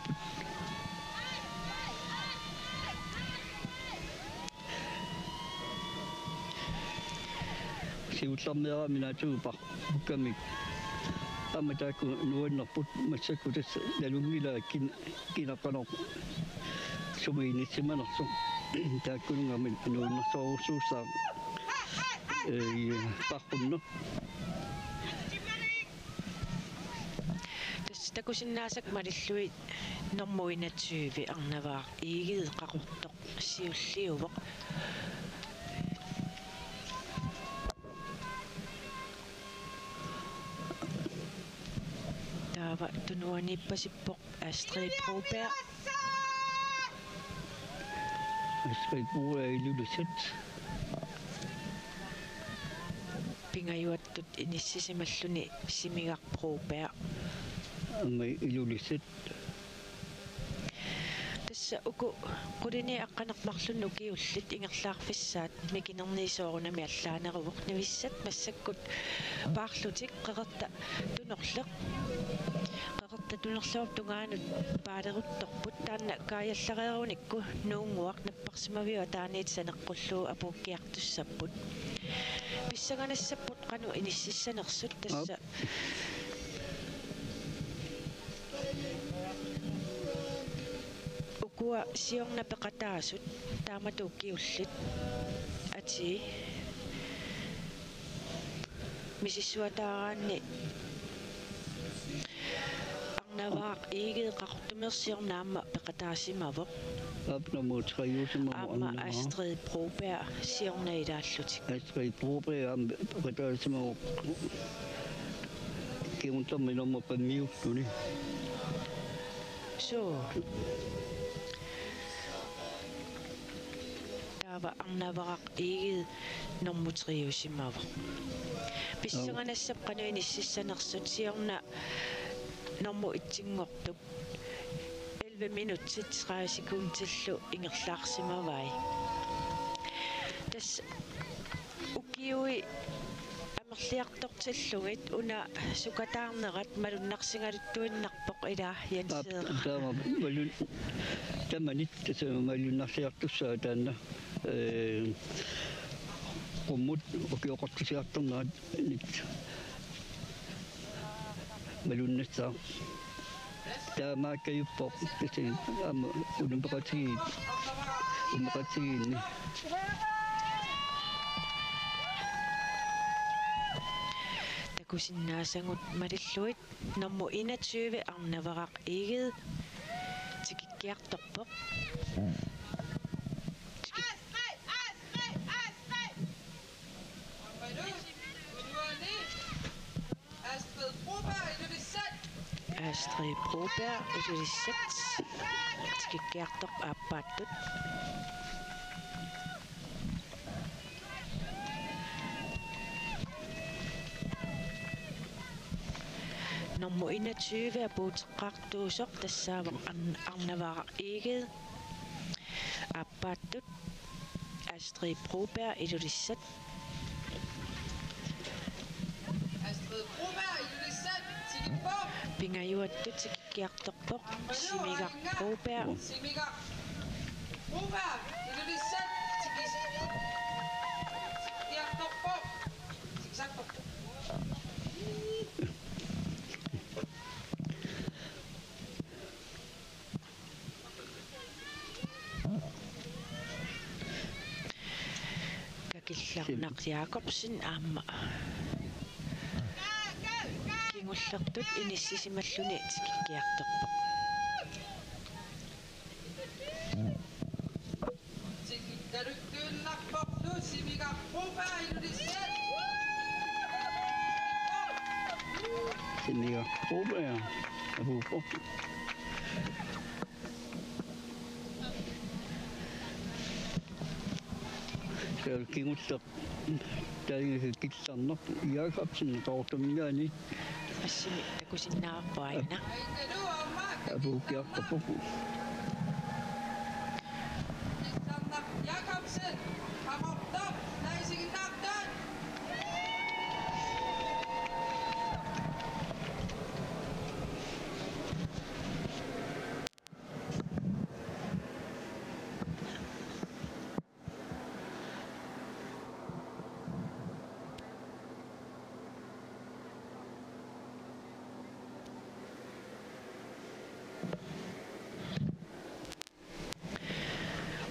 Siullermeeraami naatsuuppara. Ukkamik. Aamma taakku nuannerput massakkut tassa nalunngilaa kin-, kina qanoq sumi inissimanersoq. Taakkununnga aamma nuannersorujussuussaaq. Ee, paarpunneq. Tassa takusinnaasakka malillugit nummer enogtyve Arnavaq Egede Qaqortoq siulliuvoq. Taava tunuaniippasippoq Astrid Broberg. Astrid Broberg Ilulissat. Pingajuattut inissisimalluni Simigaq Broberg. Aamma Ilulissat. Tassa uku qulinit aqqaneq-marlunnik ukiullit ingerlaarfissaat mikinerni soorunami allaaneruvoq, nivissat massakkut paarlutik Qeqertaq Tunorleq. Qeqertaq Tunorlerup tungaanut paaleruttorput, taanna kaajallareerunikku Nuunnguaq napparsimaviup ataaniit saneqqullugu apuukkiartussapput. Pissanganassapput qanoq inississanersut tassa. Aap. Ukua siorna peqataasut taamatut ukiullit. Atii. Misissuataaraanni Arnavaq Egede Qaqortumeersoq siorna aamma peqataasimavoq. Aap, nummer tre-usimavoq. Aamma Arnavaq. Astrid Broberg siorna ilaallutik. Astrid Broberg aamma peqataasimavoq. Kingornammi nummer fem-iulluni. Suu. Taava Arnavaq Egede nummer tre-usimavoq. Pissanganassapput qanoq inississanersut, siorna nummer et-inngortup elleve minutsit tredive sekundillu ingerlaarsimavai. Tassa ukiui amerliartortillugit una sukataarnerat malunnarsigaluttuinnarpoq, ilaa, Jens Pedersen? Aap, taama malun-, tamanit tassa malunnarsiartussaavoq taanna. Ee, qummut ukioqartusiartornerat nit malunnassaaq. Taamaakkajuppoq tassa aamma unupeqatigiit, unupeqatigiinni. Takusinnaasagut malillugit nummer enogtyve Arnavaq Egede tikikkiartorpoq. Tiki- Astrid Broberg, Ilulissat. Astrid Broberg, Ilulissat. Tikikkiartorpoq aappaattut. Nummer enogtyve apuuteqqaartuusoq tassaavoq Arn-, Arnavaq Egede. Aappaattut Astrid Broberg, Ilulissat. Astrid Broberg, Ilulissat, tikippoq. Pingajuattut tikikkiartorpoq Simigaq Broberg. Simigaq Broberg, Ilulissat, tikis-, tikikkiartorpoq. Tikisartorpoq. Lennart Jakobsen aamma kingullertut inissisimalluni tikikkiartorpoq. Simiga Broberg, apuuppoq. Taava kingulleq taanna Killernaq Jakobsen Qaqortuminngaanniit. Assimi takusinnaavarput aana. Apuukkiartorpoq. Jakobsen, Qaqortoq, naisiginnaartut.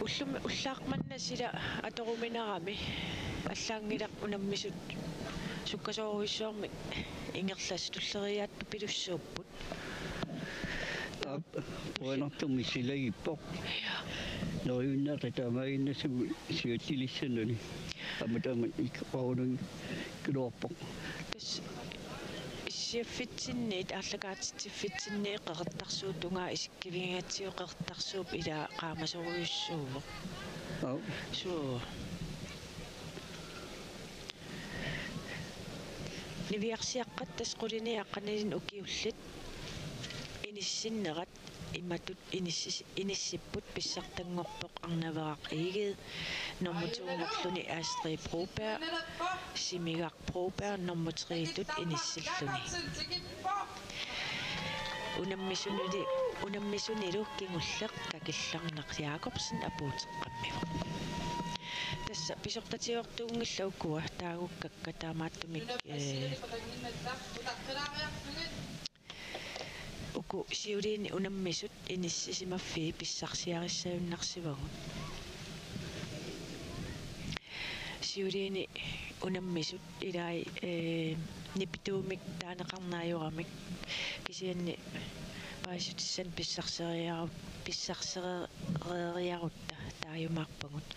Ullumi ullaaq manna sila atoruminarami allaanngilaq unammisut sukkasoorujussuarmik ingerlasut tulleriiaat pilussuupput. Aap, qujanartumik silagippoq. Ja. Neriunnaartut taamaaginnassammata siulliulissanani. Aamma taama ikkaruunun kiluarpoq. Tassa issiaffitsinniit aallakaatitsiffitsinniit Qeqertarsuup tungaa isikkivigigatsigu Qeqertarsuup ilaa qaamasorujussuuvoq. Aap. Suu. Niviarsiaqqat tassa qulini aqqanilinnik ukiullit inissinnerat imatut inissis-, inissipput: pissartanngorpoq Arnaveeraq Egede, nummer to-nngorluni Astrid Broberg, Simigaq Broberg nummer tre-tut inissilluni. Unammisunili-, unammisunilu kingulleq Kakillarnaq Jakobsen apuuteqqammivoq. Tassa pisortatigoortuunngillat ukua taagukkakka taamaattumik, ee, uku siuliini unammisut inissisimaffii pissarsiarissagunarsivagut. Siuliini unammisut ilai, ee, nipituumik taaneqarneq ajoramik kisianni paasissutissanik pissarseriaru-, pissarsereeriarutta taajumaarpagut.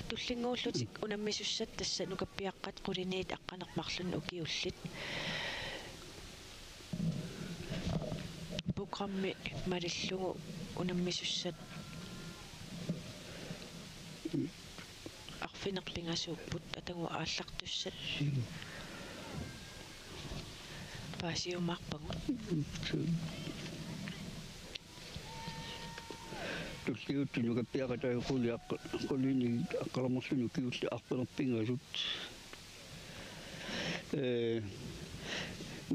Tullinnguullutik unammisussat tassa nukappiaqqat quliniit aqqaneq-marlunnik ukiullit. Programmi malillugu unammisussat arfineq-pingasuupput, atagu aallartussat paasiumaarpagut. Tulliuttup nukappiaqqat taakku quli-, aq-, quliniit aqqaneq-marlunnik ukiullit arfineq-pingasut. Ee,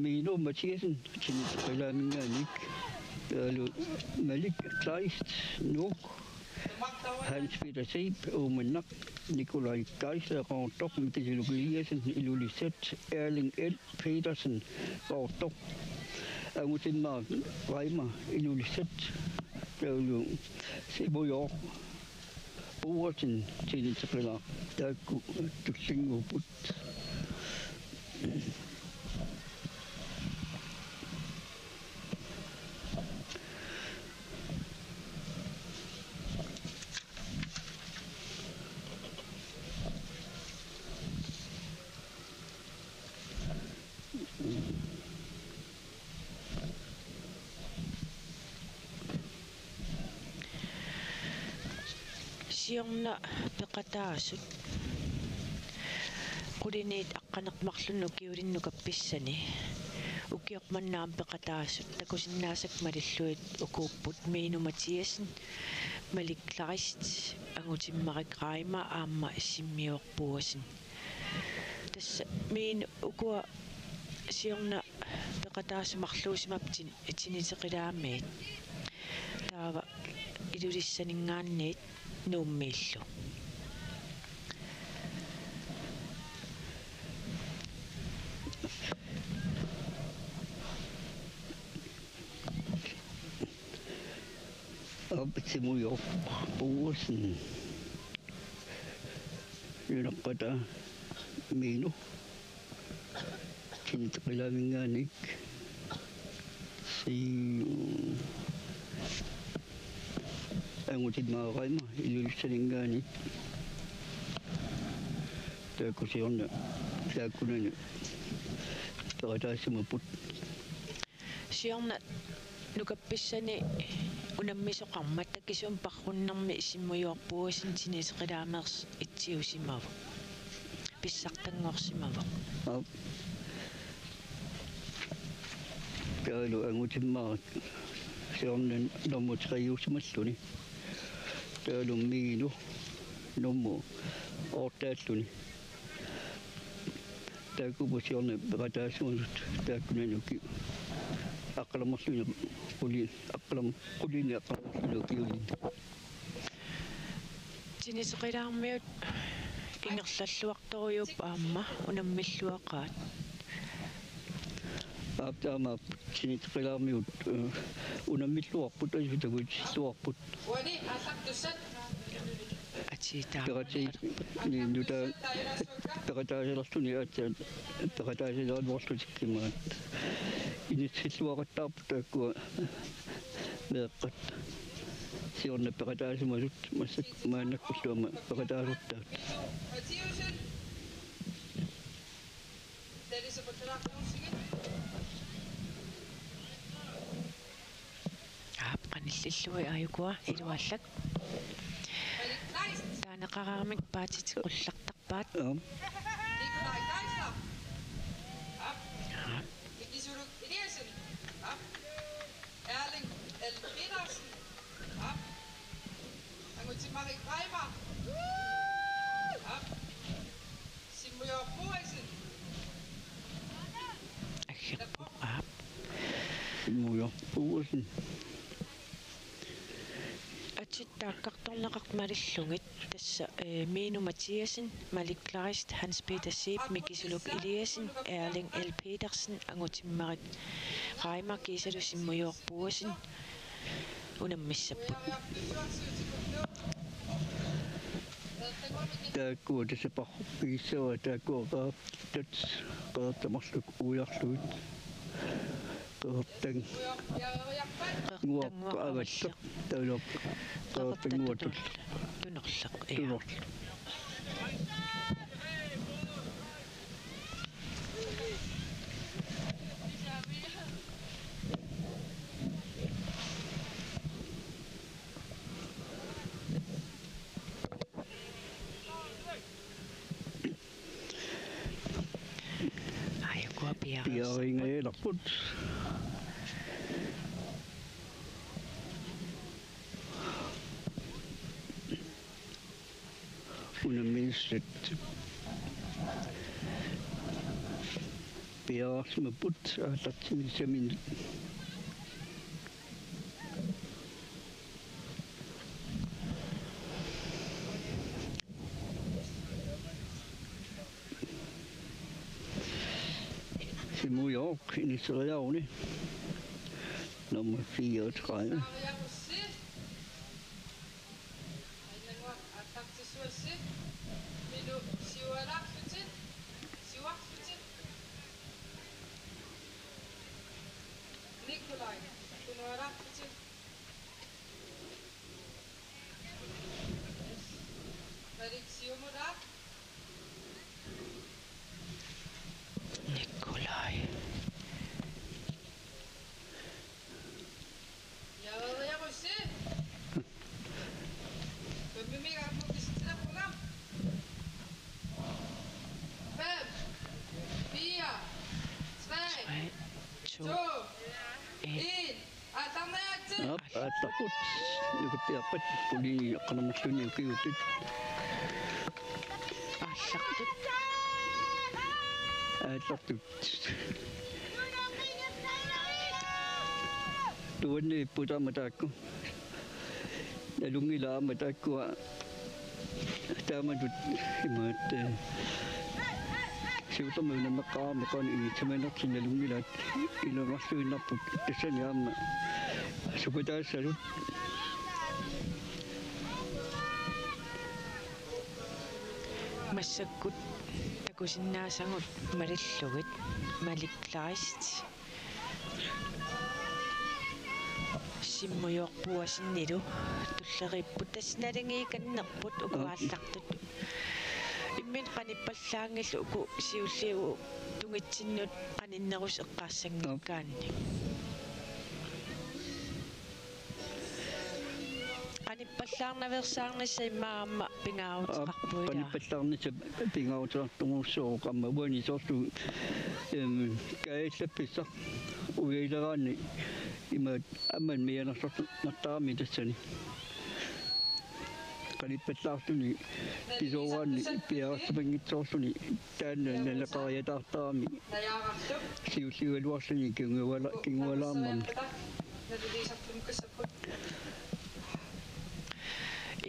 Mino Mathiassen, Tinitseqilaaminngaanniit, taavalu Malik Kleist, Nuuk, Hans Peter Zeeb, Uummannaq, Nikolaj Geisler, Qaqortoq, Mikael Eliassen, Ilulissat, Erling L. Petersen, Qaqortoq, Angutimmarik Reimer, Ilulissat, taavalu Simujoor Boesen, Tinitseqilaaq, taakku tullinnguupput. Siorna peqataasut quliniit aqqaneq-marlunnik ukiulinnik nukappissani, ukioq manna aamma peqataasut takusinnaasakka malillugit ukuupput: Mino Mathiassen, Malik Kleist, Angutimmarik Reimer aamma Simujoor Boesen. Tassa Mino ukua siorna peqataasut marluusimapput Tin-, Tinitseqilaamiit. Taava Ilulissaninngaanniit Nuummiillu. Aap, Simujoor Boesen. Nunaqqataa. Miinu. Tiniteqilaavinngaanniit. Sii-, angutimmaarama Ilulissaninngaanniit. Taakku siorna taakkunani peqataasimapput. Siorna nukappissani unammisoqarmat takisuumik parrunnermi Simmujoorpuuasin tiniteqilaameersoq itsiusimavoq. Pissartanngorsimavoq. Aap. Taavalu angutimmaarama siorna nummer tre-usimalluni. Taavalu Miinu nummer otte-alluni. Taakku siorna peqataasimasut taakkunani ukiut. Aqqalanerluni quli-, aqqalam-, qulinik aqqalanerluni ukiulinni. Tiniteqilaarmiut ingerlalluartorujuupput aamma unammilluaqaat. Aap, taamaappoq, tiniteqilaarmiut, eh, unammilluarput, asutagutilluarput. Atii taama. Peqatii-, ni-, nuta-, peqataasilerluni aatsaat, peqataasilerluarlutik imaat. Inissilluaqattaarput taakkua meeqqat. Siorna peqataasimasut massakkut maannakkullu aamma peqataasortaat. Aap, qanillillugit aajukua iluallak. Taaneqaraangamik paatitit qullartarpaat. Aap. Aap. Nikisuluk Eliassen. Aap. Erling L. Petersen. Aap. Angutimmarik Reimer. Aap. Simmujoorpuuasin. Aggerpoq, aap. Simmujoorpuuasin. Atit taakkartorneqartut malillugit tassa, eh, Miinu Mathiassen, Malik Kleist, Hans Peter Zeeb, Mikisuluk Eliassen, Erling L. Petersen, Angutimmarik Reimer kiisalu Simmujoorpuuasin unammissapput. Taakkua tassa parrorpigissavaat, taakkua qeqertat, qeqertat marluk uiarlugit. Qeqertannguaq avalleq. Taavalu qeqertannguaq tunerleq. Tunerleq. Ija. Tunerleq. Aajukua piareersarput. Piareersarput. Unammisat piareersimapput aallartinnissaminnut. Simmujoorpuup inissereeruni. Nummer fireogtredive. Aallartissuassi. Minu siualaarlutit. Siuarlutit. Nikolaj. Tunualaarlutit. Malik siumut aap. Nikolaj. Jaariarussi. Fem, fire, tre, to, en. Aap, aallarput. Nukappiarpat qulinik aqqaneq-marlunnik ukiuttut. Aallartut. Aallartut. Tuanniipput aamma taakku. Nalunngilaat aamma taakkua taamatut imaat, eh, siullermik unammeqqaarami qanoq inissisimanersoq nalunngilaat ilumoorluinnarput tassani aamma supataassasut. Massakkut takusinnaasagut malillugit Malik Kleist, Simmujoorput Uasinnilu tulleriipput, tassa naligiikannerput uku Aa. aallartut. Imminut qanippallaanngillat uku siulliit tungitsinnut qaninnerusut eqqaassanngikkaanni. Qanippallaarnaveersaarnissaq immaqa aamma pingaaruteqarpoq, ilaa? Qanippallaarnissaq pingaaruteqartorujussuuvoq, aamma uani soorlu, em, kaajallappissaq uialeraanni ima aamma mianersornartarami tassani. Qanippallaarluni pisooraanni piareersimanngitsoorluni taanna naleqariataartarami siulliugaluarluni kinguala-, kingualaarnermi.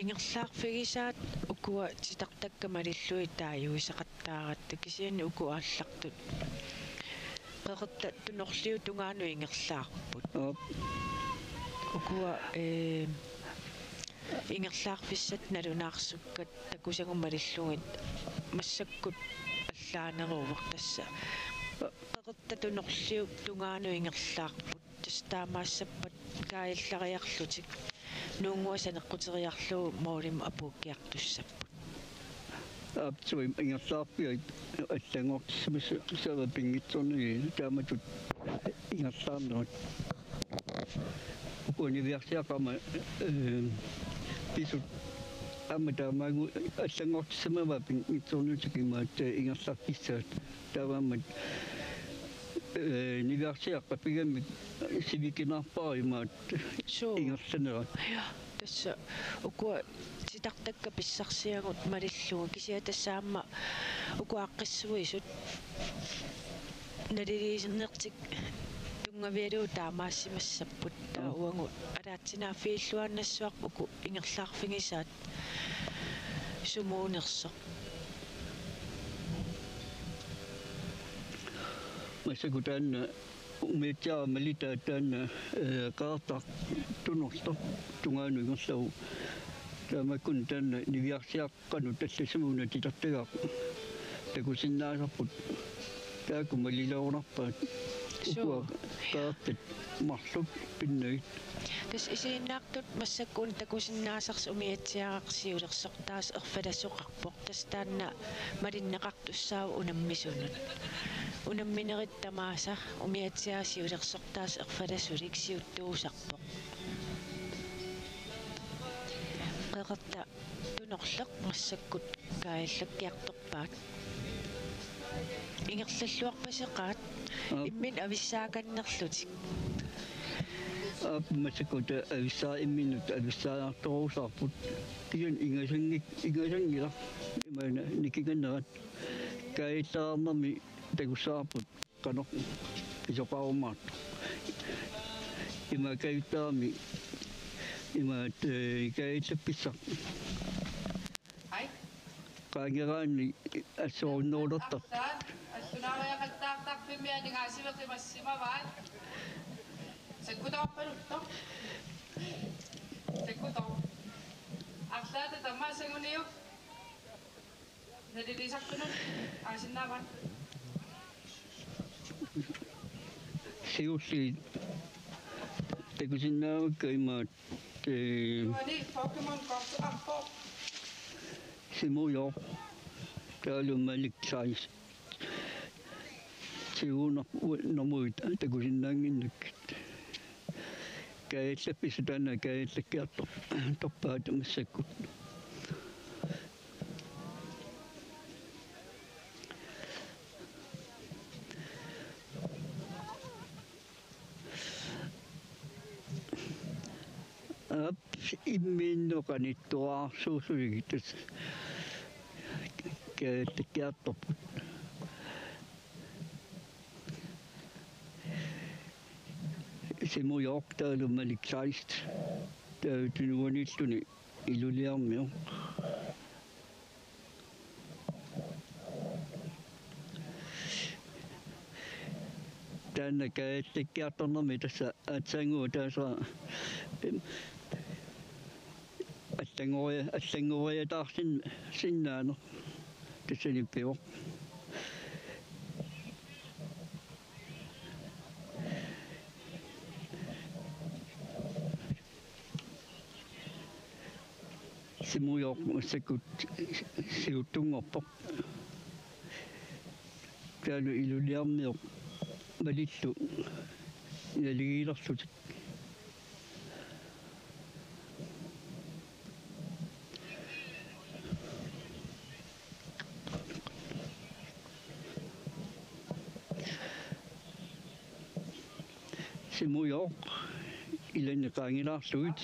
Ingerlaarfigisaat ukua titartakka malillugit taaguisaqattaaratta, kisianni uku aallartut qeqertat tunorliut tungaanut ingerlaarput. Aap. Ukua, ee, ingerlaarfissat nalunaarsukkat takusagut malillugit massakkut allaaneruvoq tassa. Qeqertat tunorliut tungaanut ingerlaarput. Tassa taamaassappat kaajallariarlutik nuunnguaq saneqquteriarlugu målimut apuukkiartussapput. Aap, suu, ingerlaarfiat allanngortissamassa-, -ssavat pinngitsoornagit taamatut ingerlaarnerat. Ukua niviarsiaqqat aamma, ee, pisut aamma taamaagu allanngortissamavaat pinngitsoornatik imaattoq ingerlaarfissaat. Taamaammat, ee, niviarsiaqqat pigamik sivikinaarpara imaattoq Suu. ingerlanerat. Ja, tassa ukua titartakka pissarsiagut malillugit, kisianni tassa aamma ukua aaqqissuisut naliliinertik tunngavigalugu taamaassimassapput. Taava Aap. uagut ataatsinaaffiilluinnassavarput uku ingerlaarfigisaat sumuunersoq. Massakkut taanna umiatsiaamma malitaa taanna, ee, qeqertaq tunortoq tungaanut ingerlavoq. Taamakkununnga taanna niviarsiaqqanut tallisimaguna titartagaq takusinnaasarput. Taakku malilerunarpaat. Suu. Ukua qeqertat marluk pinnagit. Tassa isiginnaartut massakkut takusinnaasarsi umiatsiaraq siulersortaasoq erfalasoqarpoq. Tassa taanna malinneqartussaavoq unammisunut. Unamminerit tamaasa umiatsiaq siulersortaasoq erfalasulik siuttuusarpoq. Qeqertat tunorleq massakkut kaajallakkiartorpaat. Ingerlalluarpaseqaat Aap. imminut avissaakannerlutik. Aap, massakkut avissaa-, imminut avissaajartorusaarput. Kisianni ingasanngik-, ingasanngilaq. Imaanna nikinganerat. Kaajallaraarnermi takussavarput qanoq pisoqarumaartoq. Ima kajuttarami, ima, ee, kaajallappissaq. Ai. Qaangeraanni assorunnerulertarput. Arlaat, allunaariaqattaartarfimmi aningaasiveqimassimavaat. Sakkutoorpaluttoq. Sakkutoor. Arlaata tamaasaguniuk. Nalilisartunut aasinnaavaat. Siulliit takusinnaavakka imaattoq, ee, Uani Pokémon-korteqarpoq. Simujooq. Taavalu Malik Kleist. Siuunaq u-, normuit takusinnaannginnakkit. Kaajallappissaq taanna kaajallakkiartor-, torpaat massakkut. Aap, imminnut qanittuararsuusuligit tassa kaajallikkiartorput. Simujooq taavalu Malik Kleist. Taava tunuaniilluni Ilulissarmioq. Taanna kaajallikkiartornermi tassa aatsaannguaq taasera, em, allanngori-, allanngoriataarsin-, sinnaaneq. tassani pivoq. Simujoq massakkut siuttunngorpoq. Taavalu iluliarmioq Malillu naligiilerlutik. Simujoq ilani qaangilaarlugit.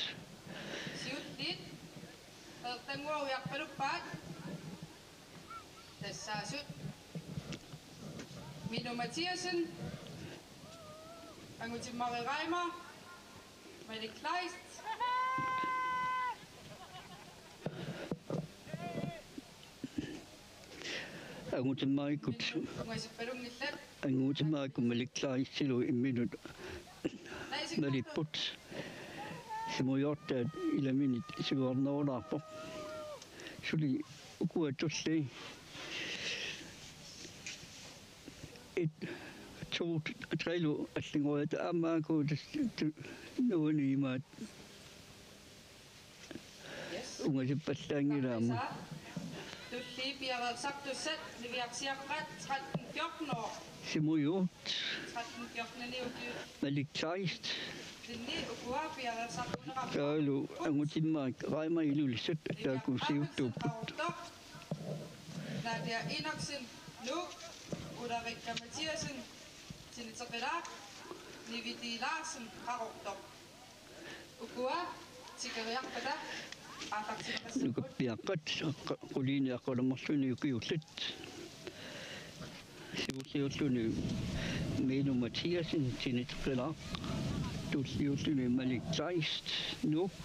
Siulliit. Peertannguaq ujarpaluppaat. Tassaasut Minu Mathiassen, Angutimmarik Reimer, Malik Kleist. Angutimmarikut. Ungasippaluunngillat. Angutimmarikut Malik Kleistilu imminut nalipput. Simujoortaat ilaminit siuarnerulaarpoq. Suli ukua tulli. Et, to, treilu allinngoriata aamma aaku tas-, tu-, nuuni imaat. Yes. Ungasippallaanngilaq aamma. Tulliit piareersartussat niviarsiaqqat tretten fjorten-ort. Simujoq. Tretten fjorten-iniukkut. Malik Kleist. Linni ukua piareersartuuneqarpoq. Taavalu Angutimmarik Reimer Ilulissat taakku siuttuupput. Nadia Enoksen, Nuuk, Ulrikka Mathiassen, Tiniteqilaaq, Nivi Larsen, Qaqortoq. Ukua tikeriarpata aallartinneqassapput. Nukappiaqqat qa-, quliini aqqalumarluni ukiullit. Siulliulluni Minu Mathiassen, Tiniteqilaaq. Tulliulluni Malik Kleist, Nuuk.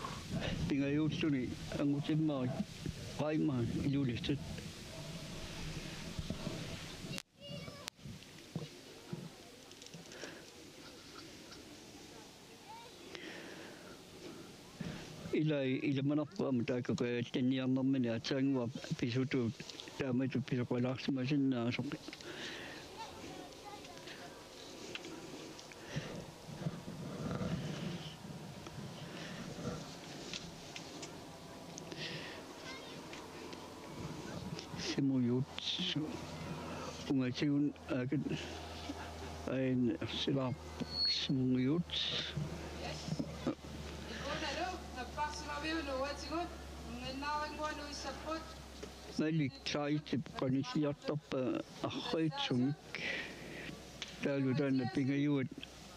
Pingajuulluni Angutimmarik Reimer Ilulissat. Ilai ilamanarpoq aamma taakku kajallanniarnermini aatsaannguaq pisutuut taamatut pisoqalaarsimasinnaasoq. Simujoq. Ungasiun akat ain silaarpoq Simujoq. Ikunalu napparsimaviup nuuatigut unnginnaaringuaq nuissapput. Malik Kleistip qanilliartorpaa arriitsumik. Taavalu taanna pingajuat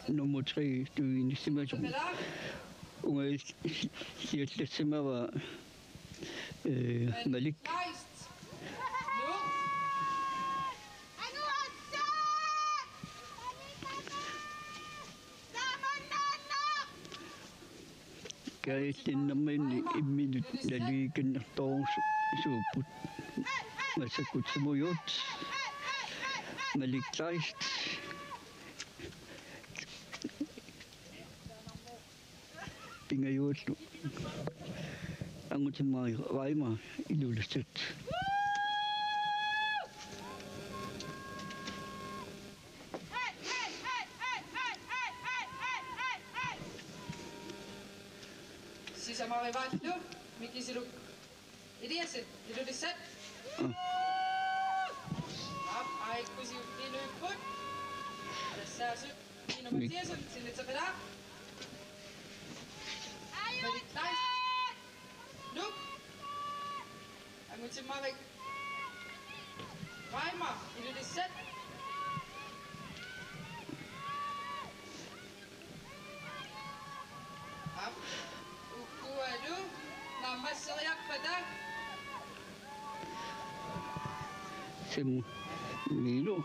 nummer tre tuinissimasoq. Unga siallassimavaa, eh, Malik. Kajallannerminni imminut naligiinnartorusuupput. Massakkut Simujoq, Malik Kleist. Pingajuallu Angutimmarik Reimer Ilulissat. Sisamarivaallu Mikisiluk Eliasen, Ilulissat. Mm. Aap, aajuku siulliit nuipput. Tassaasut Minu Mathiassen, Tiniteqilaaq. Malik Kleist. Nuuk. Angutimmarik Reimer, Ilulissat. Aap, ukualu naammasseriarpata. Sim Milo.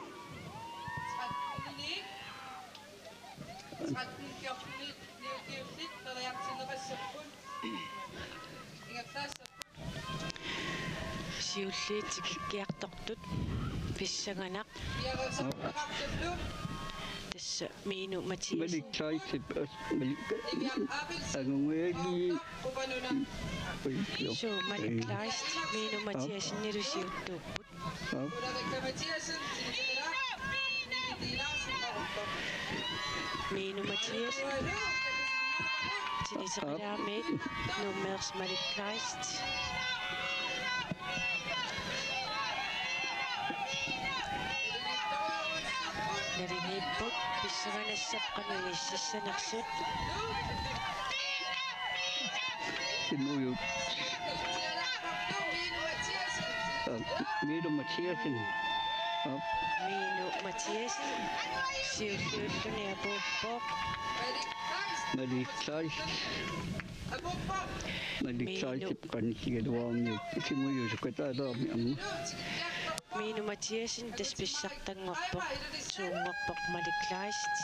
Tretten-inik. Tretten fjorten-inik ukiullit periartinneqassapput. Ingerlaassapput. Siulliit tikikkiartortut pissanganaq. Tassa Minu Mathiassen. Malik Kleistip, as-, Malik, angunguali. Suu, Malik Kleist, Minu Mathiassenilu siuttuupput. Minu Mathiassen, Tiniteqilaarmiit Nuummeersoq Malik Kleist. Nalimiipput pissanganassat qanoq inississanersut. Simuju. Minu Mathiassen. Minu Mathiassen. Siulliulluni apuuppoq. Malik Kleist. Malik Kleist qanilligaluarmiuk simuju sukataalaarmi amma. Minu Mathiassen tassa pissartanngorpoq, tuunngorpoq Malik Kleist.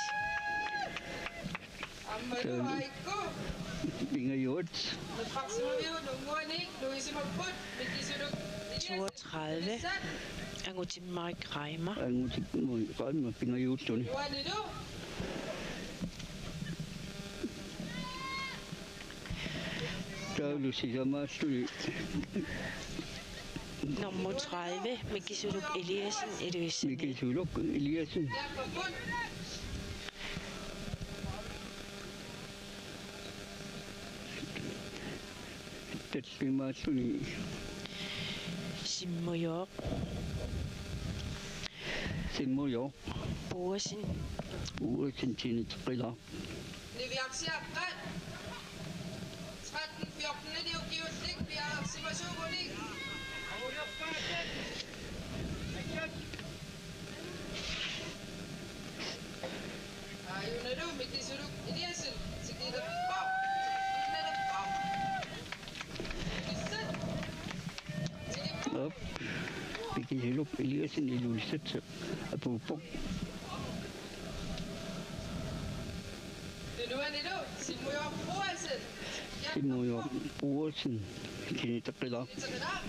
Pingajuat. Toogtredive. Angutimmarik Reimer. Angutimmarik Reimer pingajuulluni. Taavalu sisamaalluni. Nummer tredive, Mikisuluk Eliassen, Ilulissani. Mikisuluk Eliassen. Tallimaalluni. Simmujooq. Simmujooq. Boasen. Boasen, Tiniteqilaaq. Niviarsiaqqat. Tretten fjorten-ini ukiullit piareersimasuugunik. Aajunalu Mikisuluk Eliassen tikilerpoq. Tikilerpoq. Tikilerpoq. Op. Mikisuluk Eliassen Ilulissat apuuppoq. Tunuanilu Simmujooq Boasen. Simmujooq Boasen, Tiniteqilaaq. Tiniteqilaaq.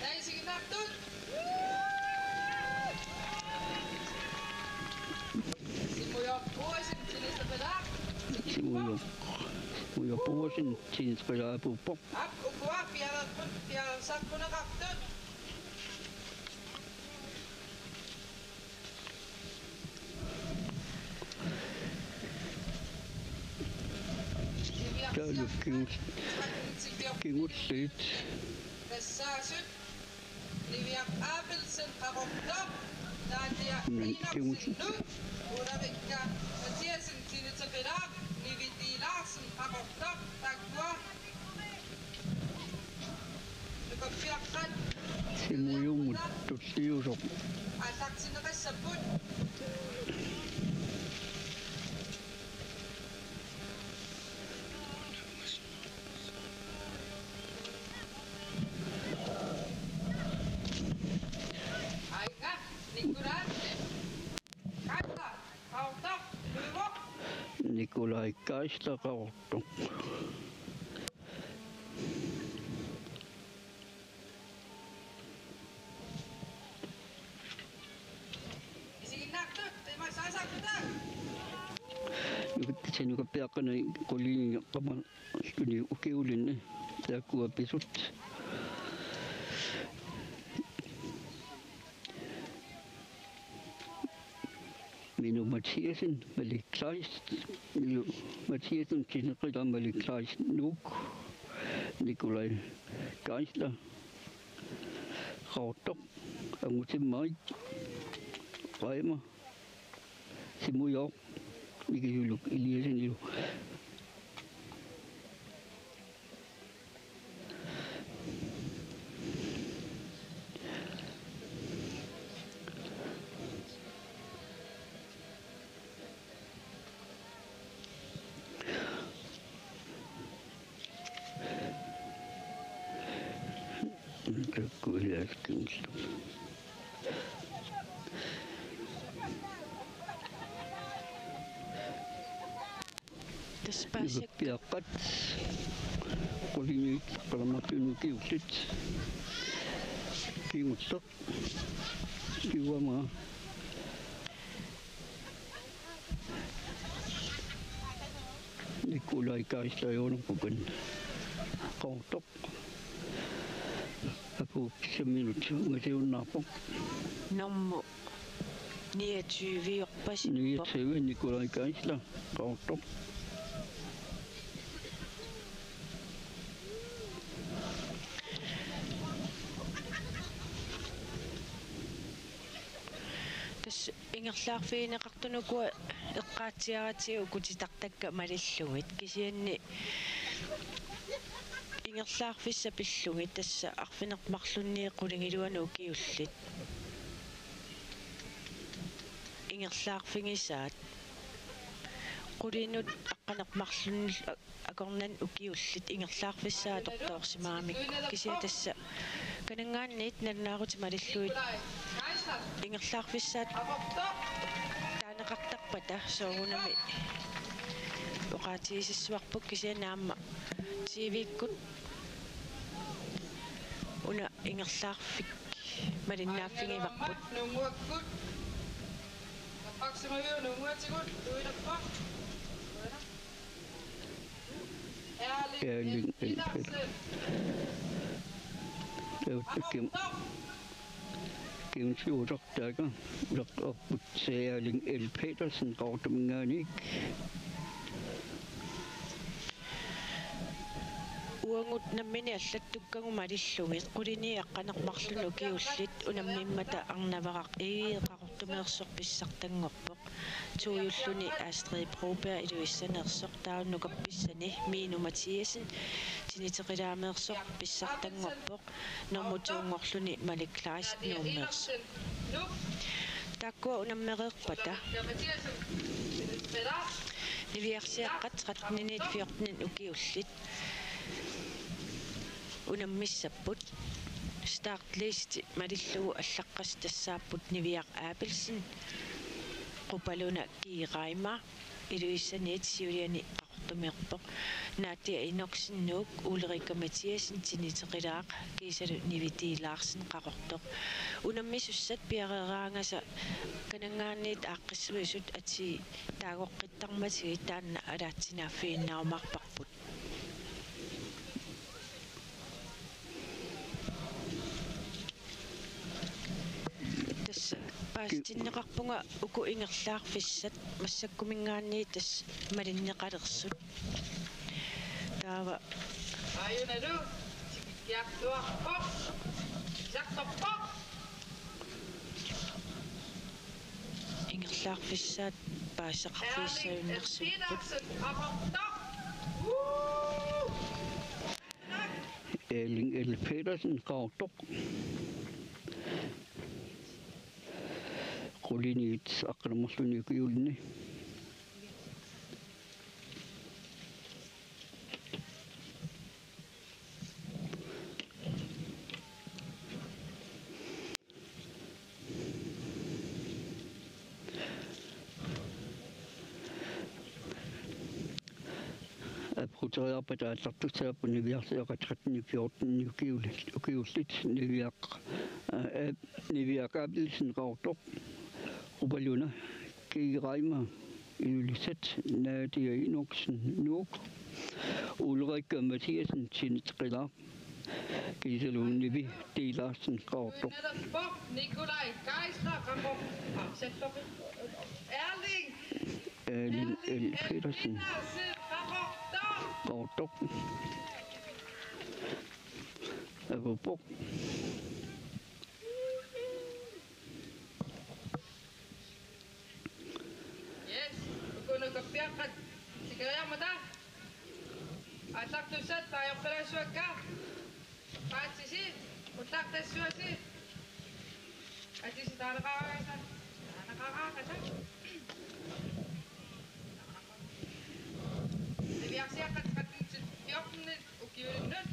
Naisiginnartut. Simmujooq Boasen, Tiniteqilaaq. Simmujooq. Simmujooq Boasen, Tiniteqilaaq apuuppoq. Aap, ukua piareerput, piareersarpuneqartut. Taavalu kingu-, kingulliit. Tassaasut Niviaq Abelsen Qaqortoq, Nadia Enoksen Nuuk, Ulrikka Mathiassen Tiniteqilaaq, Nivi Dee Larsen Qaqortoq, taakkua. Simujummut tulliusoq. Nikolaj Geisler Qaqortoq. Isiginnaartut, qimassaasarputa. Nukut-, sanukappiaqqani quliinngi qama-, suni ukiulinni taakkua pisut. Minu Mathiassen, Malik Kleist, Minu Mathiassen, Tiniteqilaaq, Malik Kleist Nuuk, Nikolaj Geisler Qaqortoq, Angutimmarik Reimer, Simmujooq, Mikisuluk Eliassenilu. Tassa paasikkut. Nukappiaqqat. Qulinik qalammartunik ukiullit. Kingulleq. Kiuama. Nikolaj Geisler Jørgensen Qaqortoq. Apuup pissaminut ungasiunnaarpoq. Normu niogtyve-orpasippoq. Niogtyve, Nikolaj Geisler Qaqortoq. Tassa ingerlaarfigineqartut ukua eqqaatsiaratsigu ukutitartakka malillugit, kisianni ingerlaarfissat pillugit tassa arfineq-marlunniit qulingiluanut ukiullit ingerlaarfigisaat, qulinut aqqaneq-marlunnik akornanni ukiullit ingerlaarfissaat atortoorsimagamikkit, kisianni tassa kananngaanniit nalunaaqutit malillugit ingerlaarfissaat taaneqartarpata soorunami oqaatigisassuarput, kisianni aamma T V-kkut una ingerlaarfik malinnaaffigivarput. Erling Elbæk. Tassa kim-, kimsiusortaaka usaqqarput Erling L. Petersen Qaqortuminngaanniit. Uagut nammineq allattukkagut malillugit quliniit aqqaneq-marlunnik ukiullit unammimmata Arnavaraq Egede Qaqortumeersoq pissartanngorpoq. Tojulluni Astrid Broberg Ilulissaneersoq, taava nukappiaani Minu Mathiassen Tiniteqilaameersoq pissartanngorpoq, normu to-nngorluni Malik Kleist Nuummeersoq. Taakkua unammereerpata niviarsiaqqat tretteniit fjorteninik ukiullit unammissapput. Startliste malillugu allaqqasut tassaapput Niviaq Abelsen, Qupaluna Kii Reimer, Ilulissaniit siuliani Qaqortumeerpoq, Nadia Enoksen Nuuk, Ulrika Mathiassen Tiniteqilaaq, kiisalu Nivi T. Larsen Qaqortoq. Unammisussat piareeraangata kananngaanniit aaqqissuisut atii taagoqqittarmatigit taanna alaatsinaaffiginnarumaarparput. Tassa paasitinneqarpunga uku ingerlaarfissat massakkuminngaanniit tassa malinneqalersut. Taava. Ajunalu tikikkiartuarpoq. Isertorpoq. Ingerlaarfissaat paasisaqarfigissagunarsimapput. Erling L. Petersen Qaqortoq. Quliniit aqqaneq-marlunnik ukiulinni. Apuuteriarpata aallartussaapput niviarsiaqqat tretteniit fjorteninik ukiul-, ukiullit. Niviaq, aa, Niviaq Abelsen Qaqortoq, Qupaluna Kii Reimer Ilulissat, Nadia Enoksen Nuuk, Ulrika Mathiassen Tiniteqilaaq, kiisalu Nivi T. Larsen Qaqortoq. Nikolaj Geisler Qaqortoq. Erling. Erling L. Petersen Qaqortoq. Apuuppoq. Yes, uku nukappiaqqat tikeriarmata. Aallartussat paajorpalaassuakka. Paatisi, ullaartassuasi. Atisi taaneqaraangata. Taaneqaraangata. Niviarsiaqqat tretteniit fjorteninik ukiulinnut.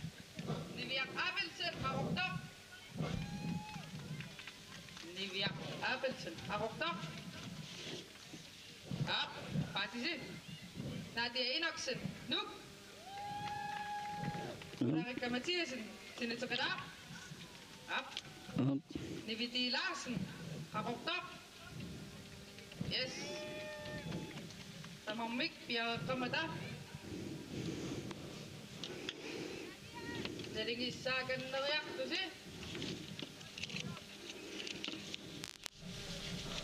Niviaq Abelsen Qaqortoq. Niviaq Abelsen Qaqortoq. Aap, paatisi. Nadia Enoksen Nuuk. Ulrika Mathiassen Tiniteqilaaq. Aap. Aap. Nivi T. Larsen Qaqortoq. Yes. Tamarmik piareeqqammata. Nalingissaakanniariartusi.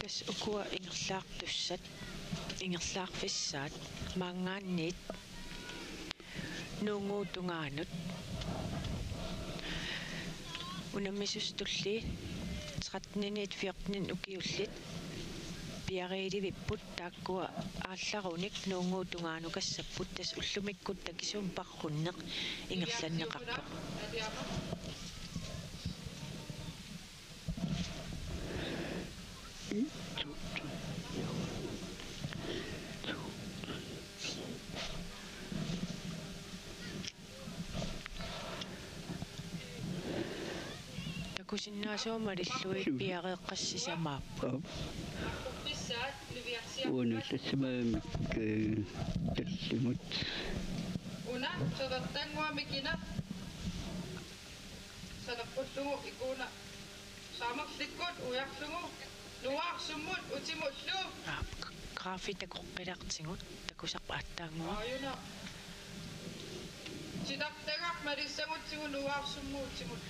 Tassa ukua ingerlaartussat, ingerlaarfissaat maanngaanniit Nuunnguup tungaanut. Unammisut tulliit tretteninik fjorteninik ukiullit piariilivipput, taakkua aallarunik Nuunnguup tungaanukassaapput, tassa ullumikkut takisuumik parrunneq ingerlanneqarpoq. Takusinnaasavut malillugit piareeqqat sisamaapput. Aap. Uani tassimamik, eh, tallimut. Una, soqertannguamik ina. Saneqqullugu ikuuna. Saamerlikkut ujarlugu. Nuaarsummut utimullu. Aap, k-, grafi takoqqilaartigu, takusarput aatsaannguaq. Aajuna. Titartagaq malissagutsigu nuaarsummut utimullu.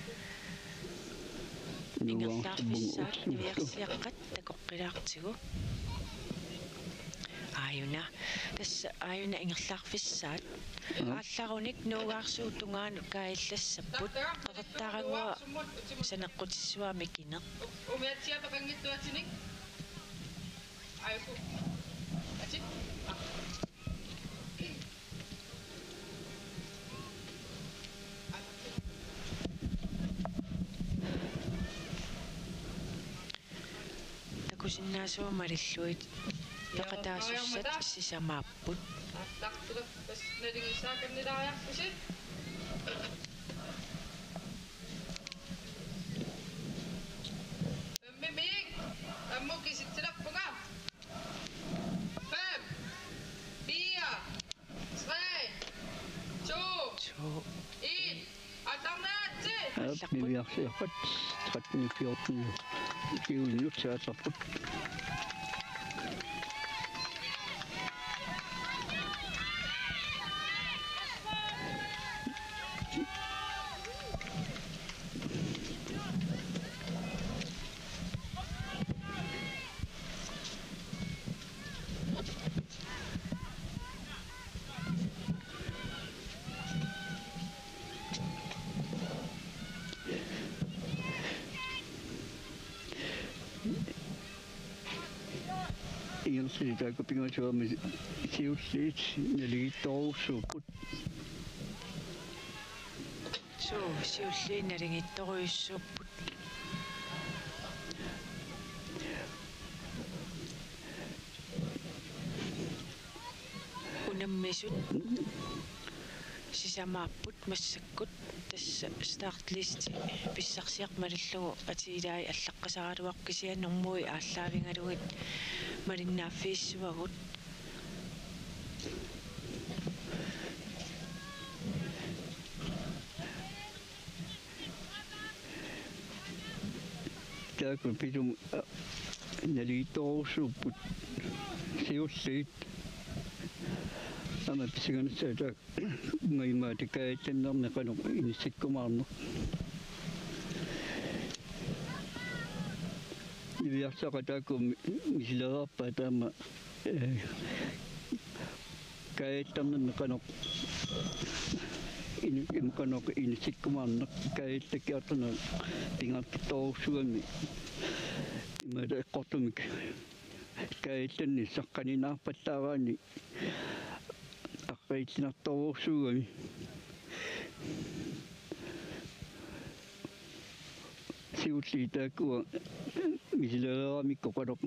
Nuaarsummut utimullu. Ingerlaarfissaat niviarsiaqqat takoqqilaartigu. Aajuna. Tassa aajuna ingerlaarfissaat. Aa. Aallarunik Nuugaarsuup tungaanut kaajallassapput. Qeqertaarannguaq saneqqutissavaa mikineq. Umiatsiaq peqanngitsuatinik. Ajuku. Ati. Takusinnaasavut malillugit peqataasussat sisamaapput. Aattartulak tassa nalingissaakannilaariartusi. Femimiik ammut kisitsilerpunga. Fem, fire, tre, to, to, et. Atarnaatsi. Aap, niviarsiaqqat tretten fjorten ukiunnut saasarput. Ingerlatillit taakku pingasuarmi siulliit naligiittorujussuupput. Suu, siulliit naligiittorujussuupput. Unammisut sisamaapput massakkut, tassa startliste pissarsiaq malillugu atiilai allaqqasaraluarpoq, kisianni normuit aallaavigalugit malinnaaffigissavagut. Taakku pisum, aa, naligiittorujussuupput siulliit. Aamma pissanganassaaq taakku, uunga imaattoq kaajallannermi qanoq inissikkumaarneq. Niviarsiaqqat taakku mi-, misilereerpaat taama, ee, kaajallannermi qanoq ini-, im-, qanoq inissikkumaarneq, kaajallakkiartorneq pingaartittorujussuugami. Imaattoq eqqortumik kaajallannissaq qaninaarpallaaraanni arriitsinartorujussuugami. Siulliit taakkua misilereeramikku qanoq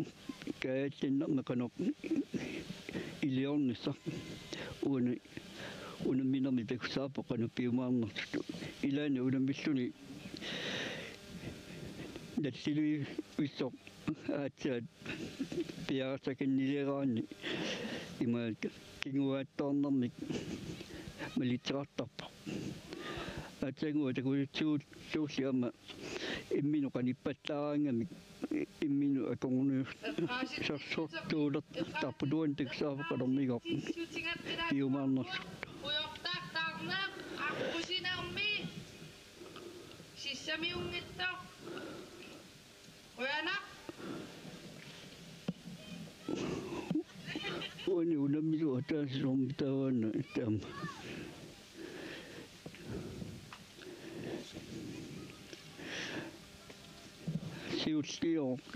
kaajallannermi qanoq iliornissaq. Uani unamminermi takussavarput qanoq piumaarnersut. Ilaanni unammilluni nallilivissoq aatsaat piareersakannileraanni imaattoq kinguaattoornermik malitseqartarpoq. Aatsaannguaq takusitsigu suulli aamma imminut qanippallaaraangamik, imminut akornanniussersortuulertarput, uani takussavarput qanormita piumaarnersut. Ujartaartarneq aqqusinermi. Samiunngitsoq. Qujanaq. Uani unammilu ataaseq sormitaavaana taama. Siulliuvoq.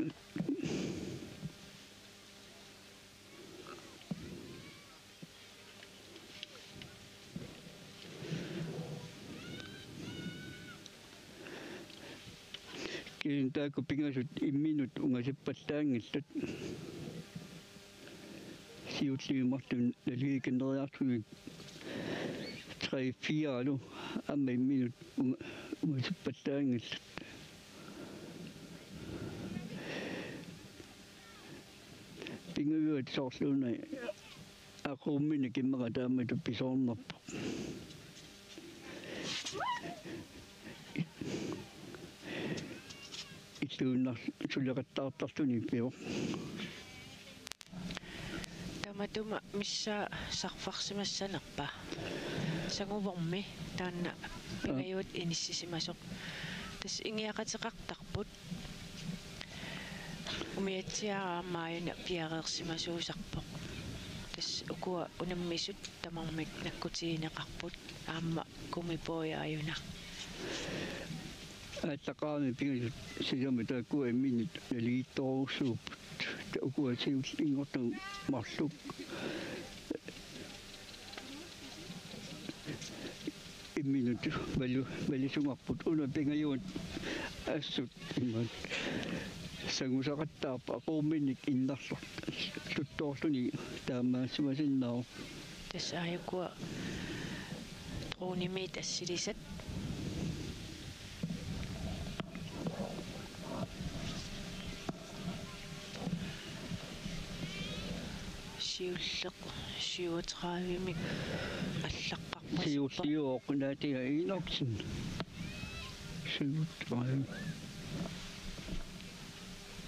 Kisianni taakku pingasut imminut ungasippallaanngillat. Siulliit marluk naligiikanneeriarlugit tre fire-lu aamma imminut unga-, ungasippallaanngillat. Pingajuat soorluuna aquumminik immaqa taamatut pisoornarpoq. Illuinnar-, suleqattaartarluni pivoq. Tamatuma missaa sarfarsimassanerpa? Sanguvormi taanna pingajuat inissisimasoq. Tassa ingiaqateqartarput. Umiatsiaq aamma aajuna piareersimasuusarpoq. Tassa ukua unammisut tamarmik nakkutigineqarput aamma gummibådi aajuna. Aallaqqaammut pingasut sisamat taakkua imminut naligiittorujussuupput. Ukua siullinngortut marluk imminut malu-, malusungarput, una pingajuat assut imaat sangusaqattaarput aquumminik innarlortuttoorluni taamaassimasinnaavoq. Tassa aajukua dronemiit assilisat. Siulleq syvogtredivemik allaqqarpasippoq. Siulliuvoq Nadia Enoksen. Syvogtredive.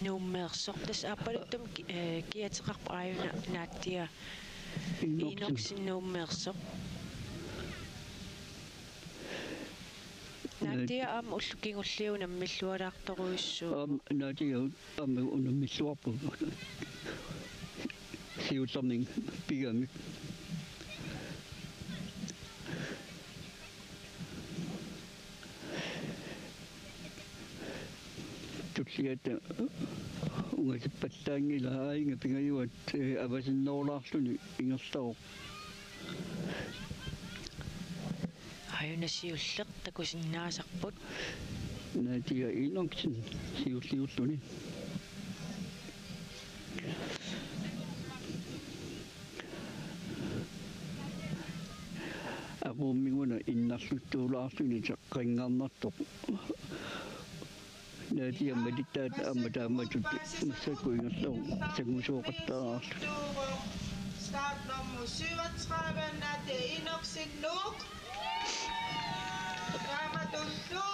Nuummeersoq. Tassa aappaluttumik ki-, eh, kiateqarpoq aajuna Nadia Enoksen. Enoksen Nuummeersoq. Nadia aamma ullut kingulliit unammillualaartorujussuuvoq. Aamma Nadia aamma unammilluarpoq. Siullermik pigamik. Tulliata ungasippallaanngilaq, aajuna pingajuat, eh, avasinnerulaarluni ingerlavoq. Aajuna siulleq takusinnaasarput. Nadia Enoksen siulliulluni. Aquummiuna innarluttuulaarluni teqqanngarnartoq. Nadia malittaata aamma taamatut massakkut ingerlavoq sangusooqattaarlugu. Startnummer syvogtredive, Nadia Enoksen, Nuuk. Taamatullu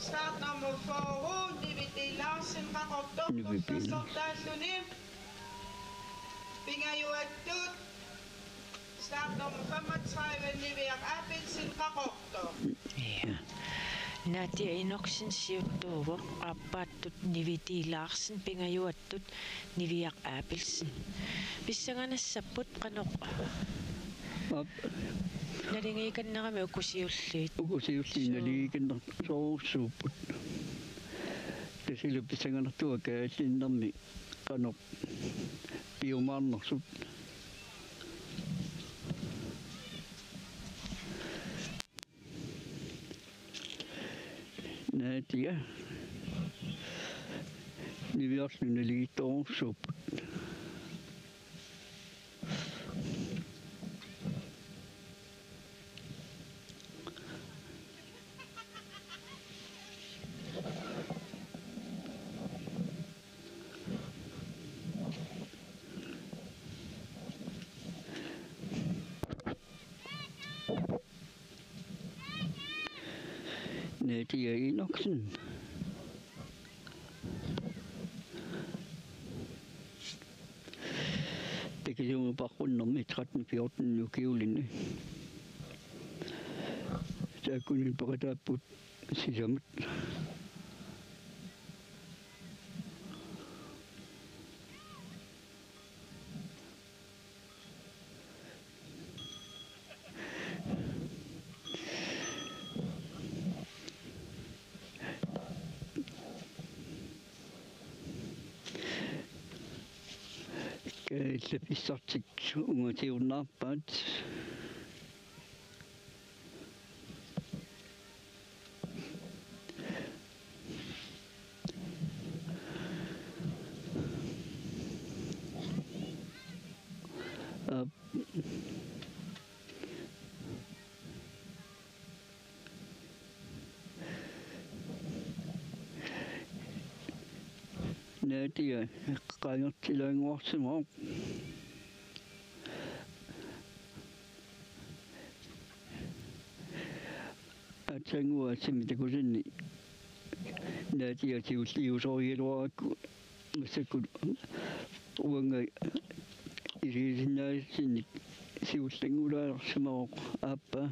startnummer fyrre, Nivi D. Larsen, Qaqortoq, Nivi D. Kursassortaalluni. Pingajuattut startnummer femogtredive, Niviaq Abelsen, Qaqortoq. Ja. Nadia Enoksen siuttuuvoq, aappaattut Nivi D. Larsen, pingajuattut Niviaq Abelsen. Pissanganassapput qanoq. Aap. Naligiikannerami uku siulliit. Uku siulliit. Suu. Naligiikannersorujussuupput. Tassa ilaa pissanganartuat kaallinnermi qanoq piumaarnersut. Nadia. Niviarlu naligiittorujussuupput. Nadia Enoksen. Takisuumik paarunnermi tretten fjorten ukiulinni. Taakkunani peqataapput sisamut. Kajallappissartik ungasiunnaarpaat. Aap. Nadia qaangertilaannguarsimavoq. Aatsaannguaq assimi takusanni Nadia siulliusorigaluarakku massakkut uanga isigisinnaasatsinnik siullerngulaarsimavoq aappaa.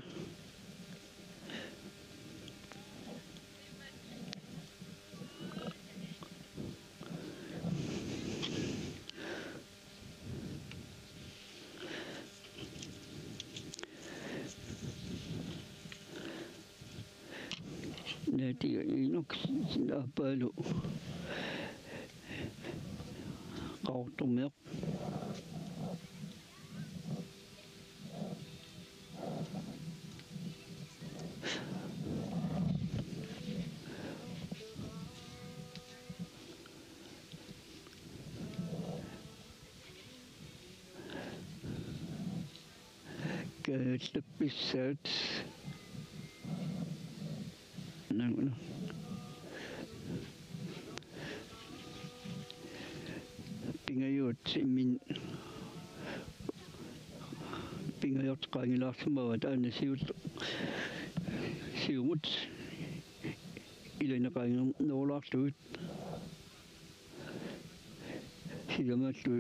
Nadia Enoksen aappaalu Qaqortormioq. Kajallappissat. Nanguna. Pingajuat imminnut pingajortut qaangilaarsimavaat aana siul-, siumut ilaneqaangernerulaarlugit. Sisamaallu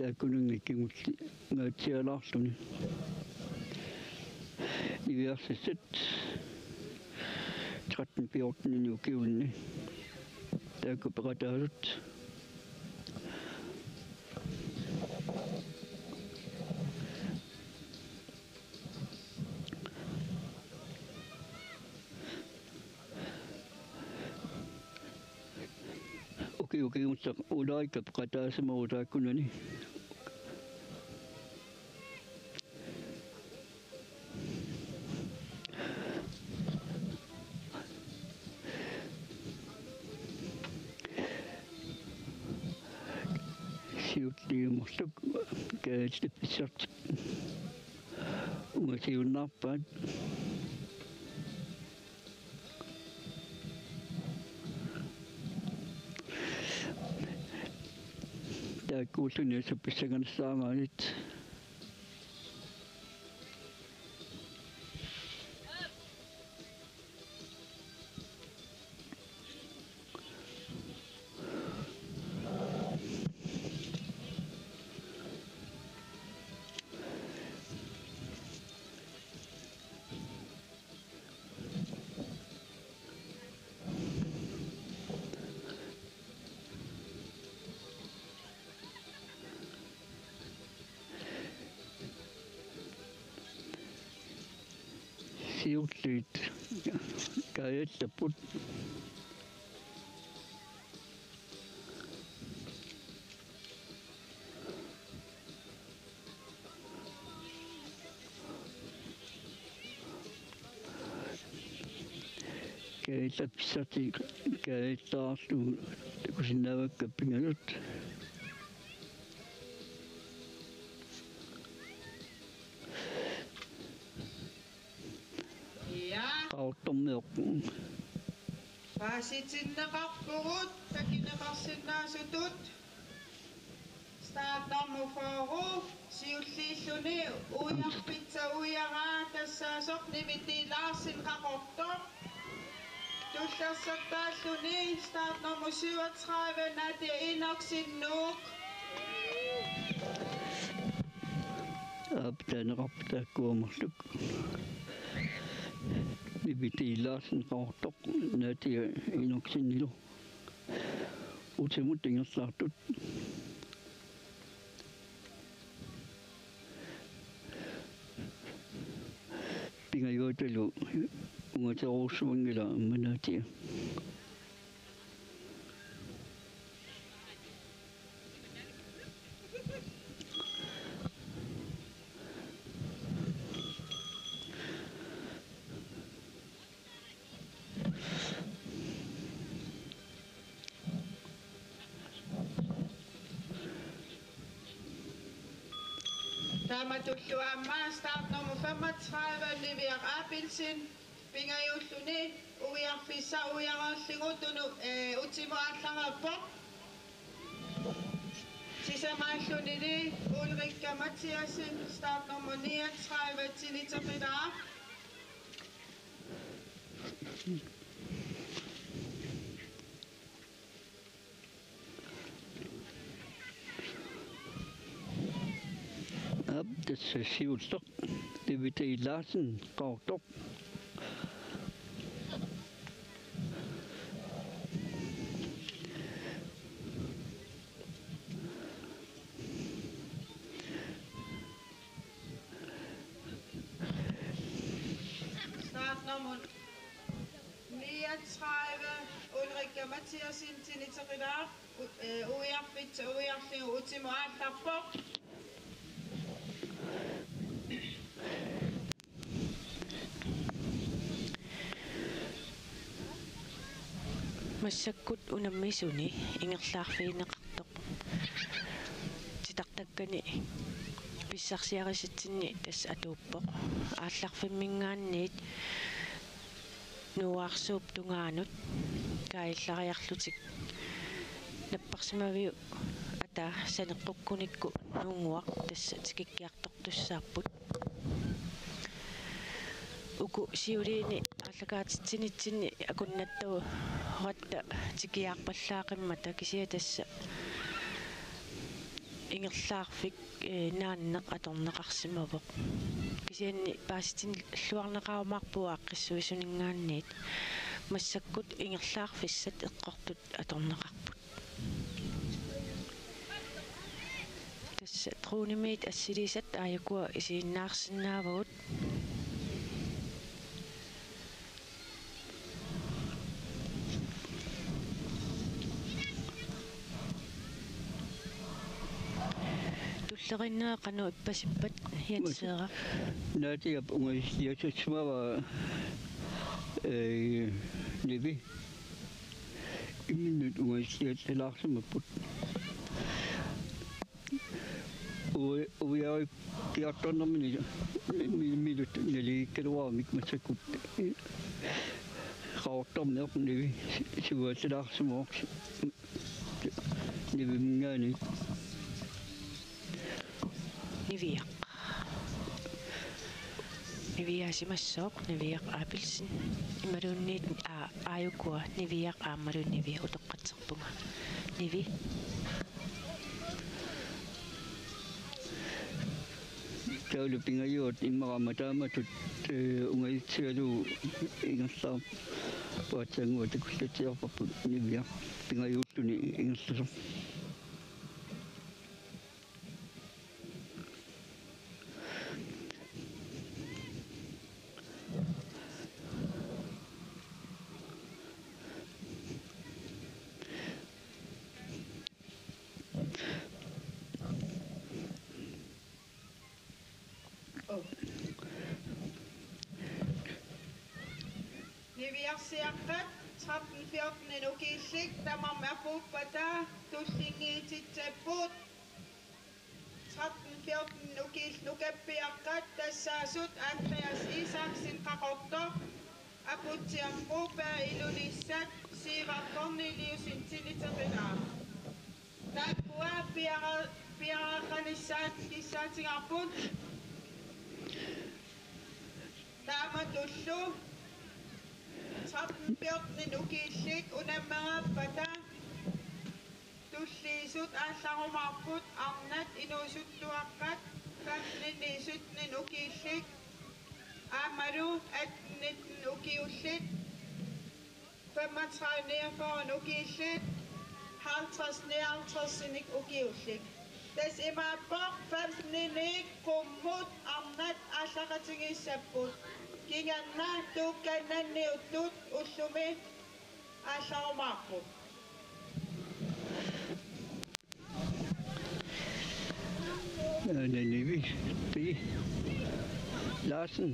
taakkununnga kingulliit ngaatsialaarluni. Niviarsassat tretten fjorten-ini ukiulinni taakku peqataasut. Uki-, ukioq kingulleq Ulrikka peqataasimavoq taakkunani. Siulliit marluk kajallappissartik ungasiunnaarpaat. Taakkuulluni assut pissanganassaamaarit. Siulliit kajallapput. Kajallappissartik kajallaarlugu takusinnaavakka pingasut. Ja. Qaqortormioq. Paasitinneqarpugut takineqarsinnaasutut. Startnummer fyrre, siulliulluni Ujarpitsa Ujaraa tassaasoq Nimiti Larsen Qaqortoq. Tullersortaalluni startnummer syvogtredive, Nadia Enoksen Nuuk. Aap, taaneqarput taakkua marluk. Nivi T. Larsen Qaqortoq, Nadia Enoksennilu utimut ingerlaartut. Pingajuatalu ungaterussuanngilaq aamma Nadia. Taamatullu aamma startnummer femogtredive, Niviaq Abelsen, pingajuulluni uiarfissaq uiareerlugu tunu-, eh, utimut aallareerpoq. Sisamaallunili Ulrikka Mathiassen, startnummer niogtredive, tiniteqilaaq. Aap, tassa siulleq Nivi T. Larsen Qaqortoq. Startnummer niogtredive, Ulrikka Mathiassen, tiniteqilaaq, u-, eh, uiarfissaq uiarlugu utimut aallarpoq. Massakkut unammisuni ingerlaarfigineqartoq titartakkani pissarsiarisatsinni tassa atuuppoq. Aallarfimminngaanniit Nuuarsuup tungaanut kaajallariarlutik napparsimaviup ataa saneqqukkunikku Nuunnguaq tassa tikikkiartortussaapput. Uku siuliini aallakaatitsinitsinni akunnattoratta tikiaarpallaaqimmata kisianni tassa ingerlaarfik, eh, naanneq atorneqarsimavoq. Kisianni paasitinilluarneqarumaarpugut aaqqissuisuninngaanniit. Massakkut ingerlaarfissat eqqortut atorneqarput. Tassa dronemiit assilisat aajukua isiginnaarsinnaavagut. Tulleriinnerit qanoq ippasippat, Jens Frederik? Naadiap ungajatsiarsimavaa, eh, Nivi. Imminnut ungajatsiarsilaarsimapput. Ui-, uiarikkiartornermini mi-, mi-, minut naligiikkaluaramik massakkut Qaqortormioq Nivi siuatsilaarsimavoq Niviminngaanniit. Niviaq. Niviaasimassooq, Niviaq Abelsen. Imaluunniit, aa, aajukua Niviaq aammalu Nivi utoqqatserpunga. Nivi. Taavalu pingajuat immaqa aamma taamatut, eh, ungajatsialu ingerlaarput, paatsannguaq takullatsiarparput Niviaq pingajuulluni ingerlasoq. Niviarsiaqqat tretten fjorten ukiullit tamarmik apuuppata tullinngiititsapput. Tretten fjorten ukiullit nukappiaqqat tassaasut Andreas Isaksen Qaqortoq, Aputsiaq Broberg Ilulissat, Sivert Korneliussen Tiniteqilaaq. Taakkua piara-, piareernissaat kissaatigaarput. Taamatullu tretten fjorten ukiullit unammereerpata tulliisut aallarumaarput arnat inuusuttuaqqat femten sytten ukiullit aammalu atten nitten ukiullit, femogtredive niogfyrre ukiullit, halvtreds nioghalvtreds ukiullit. Tassa imaappoq femten qummut arnat aallaqatigiissapput. Kingorna tuukkannanniuttut ullumi aallarumaarput. Nivi P. Larsen.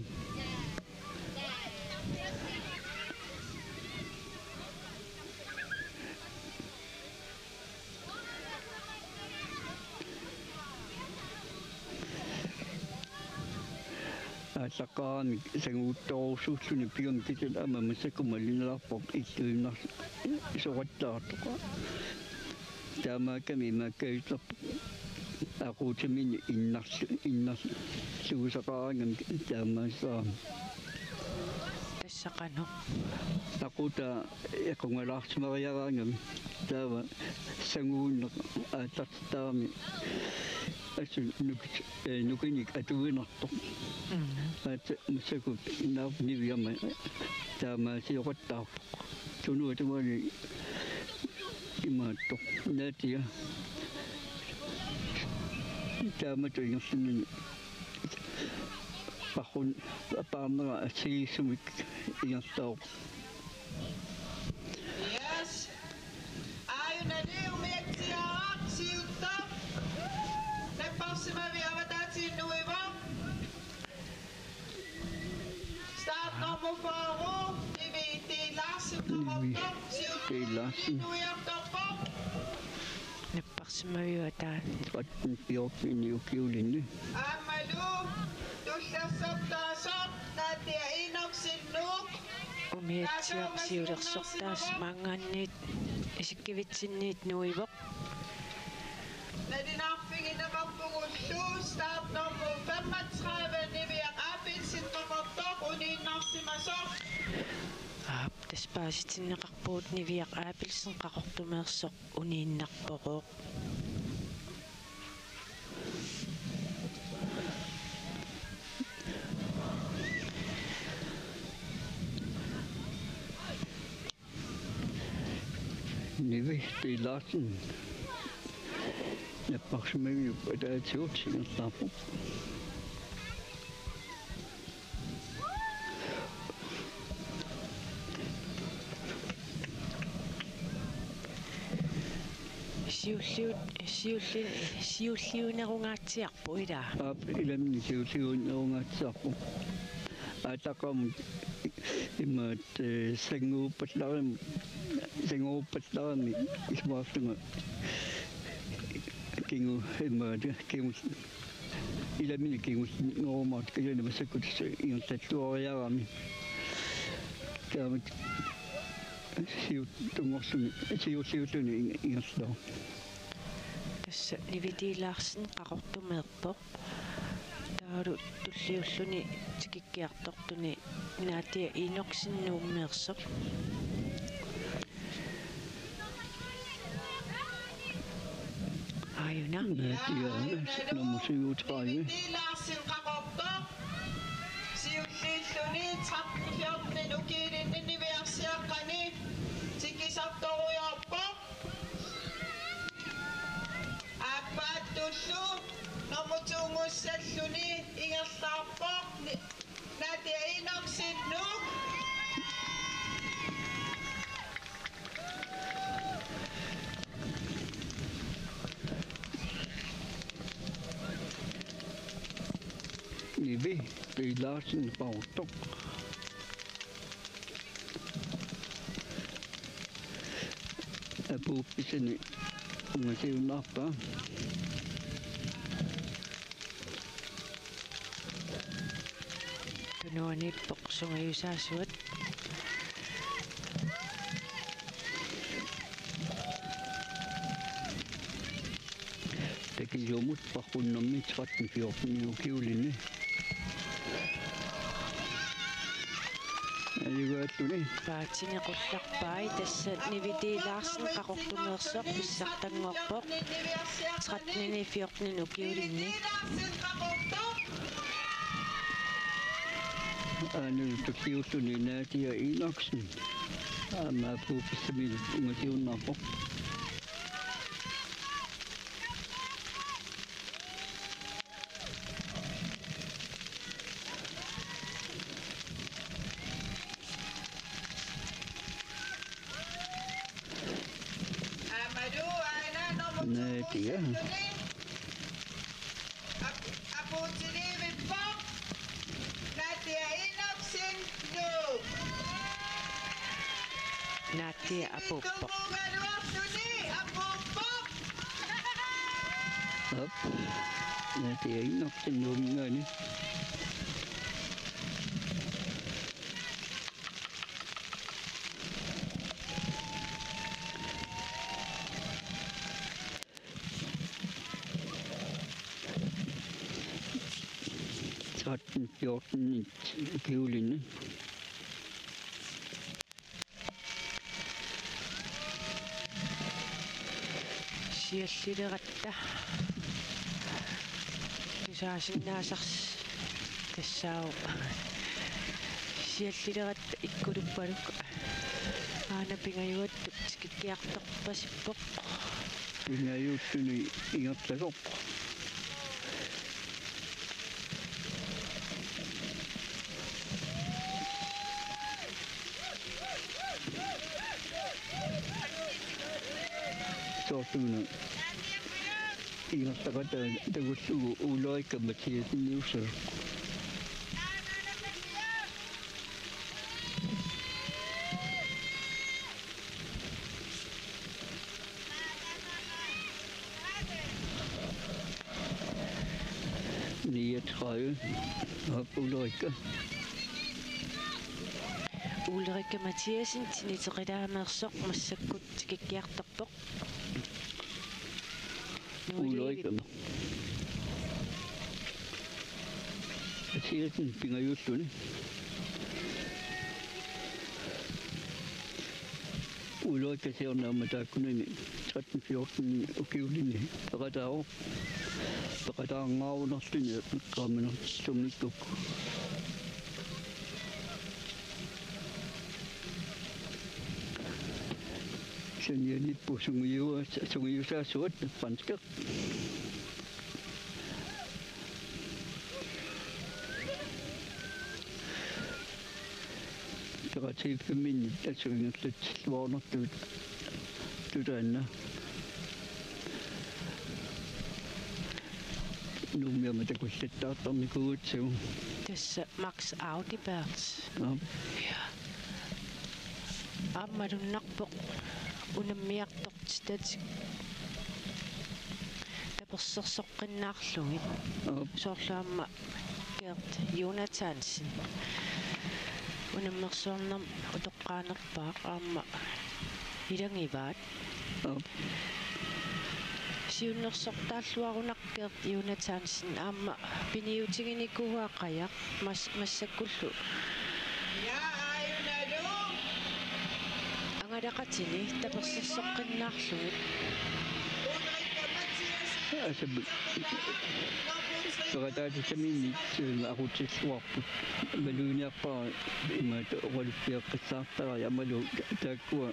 Aallaqqaammut sanguuttorujussuulluni piummi kisianni aamma massakkut malinnaalaarpoq illuinnarsoqattaartoq. Taamaakkami imaakkaajuttarpoq aquutiminni innarlu-, innarluusaqaraangamik taamaassaaq. Tassa qanoq. Aqutaa equngalaarsimariaraangami taava sanguunneq aallartittarami assut nuk-, eh, nukinnik atuinartoq. Mm. Aatsaat massakkut naap niviama taamaasioqattaarpoq. Tunuata tungaani imaattoq. Natia. Taamatut ingerlanerani. Paarrun-, paarnera assigiissumik ingerlavoq. Yes. Aajuna umiatsiaraq siuttoq. Napparsimmaviup avataatigut nuivoq. Start nummer fyrre, Nivi T. Larsen, Nivi T. Larsen. Nuiartorpoq. Napparsimmaviup avataani. Tretten fjorten ukiulinni. Aammalu tullersortaasoq Nadia Enoksen, Nuuk. Umiatsiaq siulersortaasoq maanngaanniit isikkivitsinnit nuivoq. Nalunaarfigineqarpugullu start nummer femogtredive, Niviaq Abelsen, Qaqortoq, uniinnarsimasoq. Aap, tassa paasitinneqarpugut Niviaq Abelsen Qaqortumeersoq uniinnarpoq. Nivi T. Larsen. Napparsimmaviup ataatigut ingerlaarpoq. Siulliut-, siulli-, siulliunerungaatsiarpoq ilaa. Aap, ilaminni siulliunerungaatsiarpoq. Aallaqqaammut imaat, eh, sanguuppallaarami, sanguuppallaarami isumaarlunga kingu-, imaat, kingu-, ilaminni kingulliunerumaartoq kisianni massakkut tassa ingerlalluariarami. Taamatut siuttunngorluni, siulliulluni ing-, ingerlavoq. Tassa Nivi T. Larsen Qaqortumeerpoq. Taavalu tulliulluni tikikkiartortuni Nadia Enoksen Nuummeersoq. Aajuna. Nadia, nummer syvogtredive. Larsen Qaqortoq. Siulliulluni tretten fjorten ukiulinni niviarsiaqqani tikisartorujoorpoq. Aappaattullu nummer to-nngussallu ingerlaarpoq. Ni-, Nadia Enoksen, Nuuk. Nivi P. Larsen, Qaqortoq. Apuup pisani ungasiunnaarpaa. Tunuaniippoq sungiusaasuat. Takisuumut paarrunnermi tretten fjorten ukiulinni. Ajugaalluni. Paatini qullarpai tassa Nivi T. Larsen Qaqortumeersoq pissartanngorpoq tretten fjorten ukiulinni. Aana tulliulluni Nadia Enoksen. Aamma apuup pisamilu imaatiunnarpoq. Aammalu aana nummer to. Nadia. Ap-, apuutilivippoq. Nadia Enoksen Nuuk. Nadia apuuppoq. Tunngaluarluni apuuppoq. Op. Nadia Enoksen Nuuminngaanniit. Tretten fjorten ukiulinni. Siallileratta tusaasinnaasarsi tassaavoq. Siallileratta ikkuluppalukkut aana pingajuattut tikikkiartorpasippoq. Pingajuattuni ingerlasoq. Soorlu una ingerlaqataa takullugu Ulrikka Mathiasseniussasoq. Niogtredive. Op, Ulrikka. Ulrikka Mathiassen tiniteqilaameersoq massakkut tikikkiartorpoq. Ulrikka Mathiassen pingajulluni. Ulrikka siorna aamma taakkunani tretten fjorten ukiulinni peqataavoq. Peqataanngaarunerluni eqqaamanerlunngikkukkit. Sanianiippoq sungiua-, sungiusaasuat franskit. Peqatigiiffimmini assut ingerlatsilluarnertut tulaanna. Nuummi aamma takullattaartarnikuugatsigu. Tassa Max Audibert. Aap. Ja. Aamma malunnarpoq unammiartortitatik tapersersoqqinnaarlugit. Aap. Soorlu aamma Gert Jonathansen. Unammersuarnermut utoqqaanerpaaq aamma ilagivaat. Aap. Siunnersortaalluarunarpoq Gert Jonathansen aamma piniutiginikuuaa qajaq mas-, massakkullu. Angalaqatini tapersersoqqinnaarlugit. Asap peqataatitaminnit aqutsilluarput. Maluginiarpara imaattoq oqaluttuaqqissaartara aammalu taakkua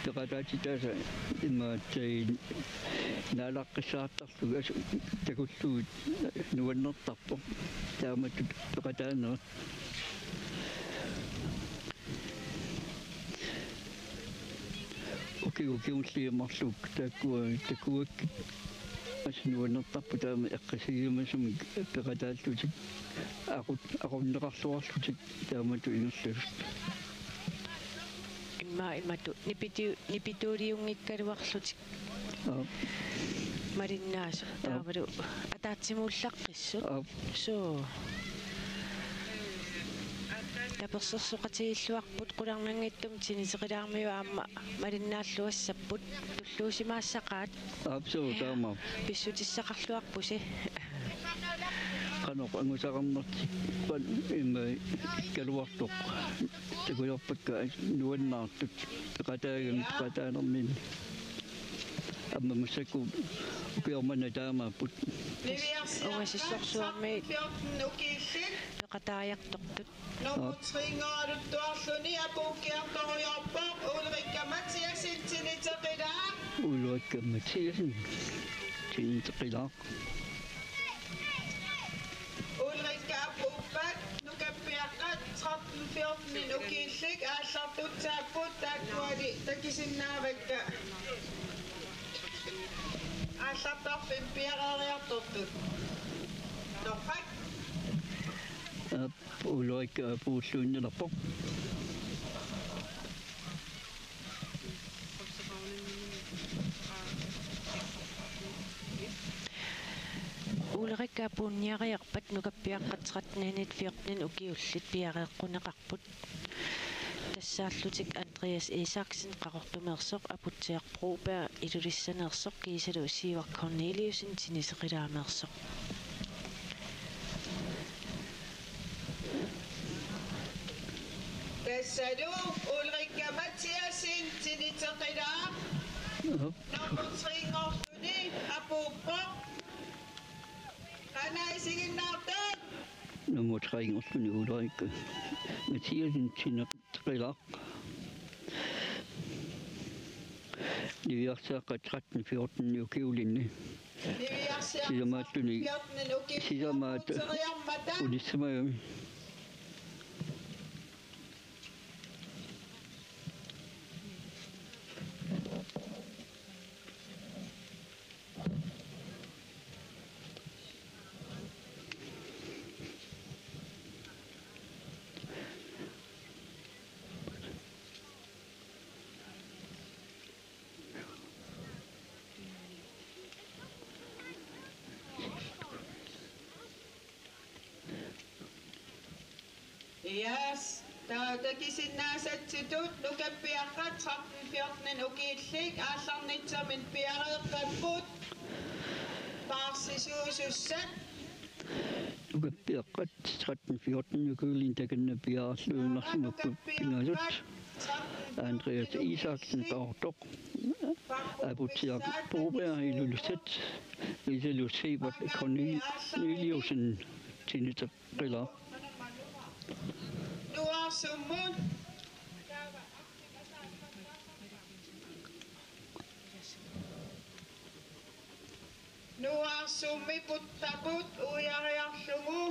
peqataatitaasa imaattoq naalaqqissaartarlugit assut takullugit nuannertarpoq. Taamatut peqataanerat. Ukiut ukiullit marluk taakkua takuakkit assut nuannertarput taama eqqissisimasumik peqataallutik aqut-, aqunneqarluarlutik taamatut ingerlasut. Immaqa imatut nipitu-, nipituuliunngikkaluarlutik. Aap. Malinnaasut. Aap. Taavalu ataatsimuullaqqissut. Aap. Suu. Tapersersoqatigiilluarput qularnanngitsumik tiniteqilaarmiut aamma malinnaalluassapput tulluusimaassaqaat. Aap, suu, taama. Pissutissaqarluarpusi. Qanoq angusaqarnertik pan imma kaluartoq. Takulerpakka nuannaartut peqataagami peqataanermini. Aamma massakkut Ukiormanna taamaapput. Niviarsiaqqat tretten fjorten ukiullit. Peqataajartortut. Nummer tre-nngoraluttuarluni apuukkiartorujoorpoq Ulrikka Mathiassen tiniteqilaaq. Ulrikka Mathiassen tiniteqilaaq. Ulrikka apuuppat nukappiaqqat tretten fjorten ukiullit aallartussaapput taakkuali takisinnaavakka. Aallartarfik piareeriartortut. Torrak. Aap, Ulrikka apuulluinnalerpoq. Ulrikka apuunniariarpat nukappiaqqat tretten fjorten ukiullit piareeqquneqarput. Tassaallutik Andreas Isaksen Qaqortumeersoq, Aputsiaq Broberg Ilulissaneersoq kiisalu Sivert Corneliussen tiniteqilaameersoq. Tassalu Ulrikka Mathiassen tiniteqilaaq. Aap. Nummer tre-nngorluni apuuppoq. Qanoq isiginnaartut? Nummer tre-nngorluni Ulrikka Mathiassen tiniteqilaaq. Niviarsiaqqat tretten fjorten ukiulinni. Niviarsiaqqat sisamaattuni tretten fjorten ukiullit sisamaat apuuteriarmata. Unissimagami. Yes, taava takisinnaasatut nukappiaqqat tretten fjorten ukiullit aallarnissamik piareeqqapput. Paarsisuusussat. Nukappiaqqat tretten fjorten ukiulinni takanna piareerluinnarsimapput pingasut. Andreas Isaksen Qaqortoq. Aputsiaq Broberg Ilulissat. Kiisalu Sivert Corneliussen tiniteqilaaq. Nuaarsummut. Nuaarsummi puttaqut uiariarlugu.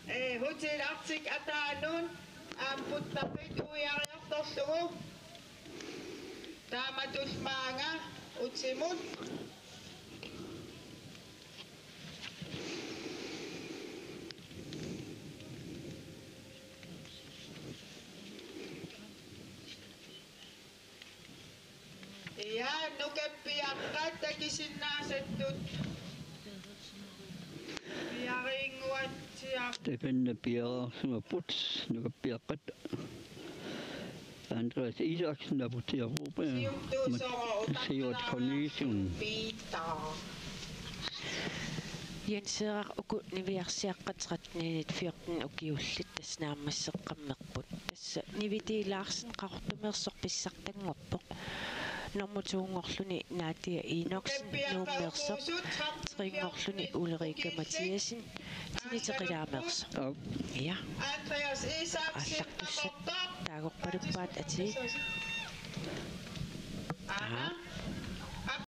Ee, Hotel Arctic ataanut aamma puttaqit uiariartorlugu. Taamatut maanga utimut. Ja, nukappiaqqat takisinnaasatut. Piarinnguatsiaq. Takanna piareersimapput nukappiaqqat. Andreas Isaksen, Aputsiaq Broberg, Sivert Corneliussen. Jens Erik, uku niviarsiaqqat tretten fjorten ukiullit tassa naammasseqqammerput. Tassa Nivi D. Larsen Qaqortumeersoq pissartanngorpoq. Nummer to-nngorluni Nadia Enoksen Nuummeersoq, tre-nngorluni Ulrika Mathiassen tiniteqilaameersoq. Aap. Ja. Aallartussat taagorpaluppaat atii. Aap.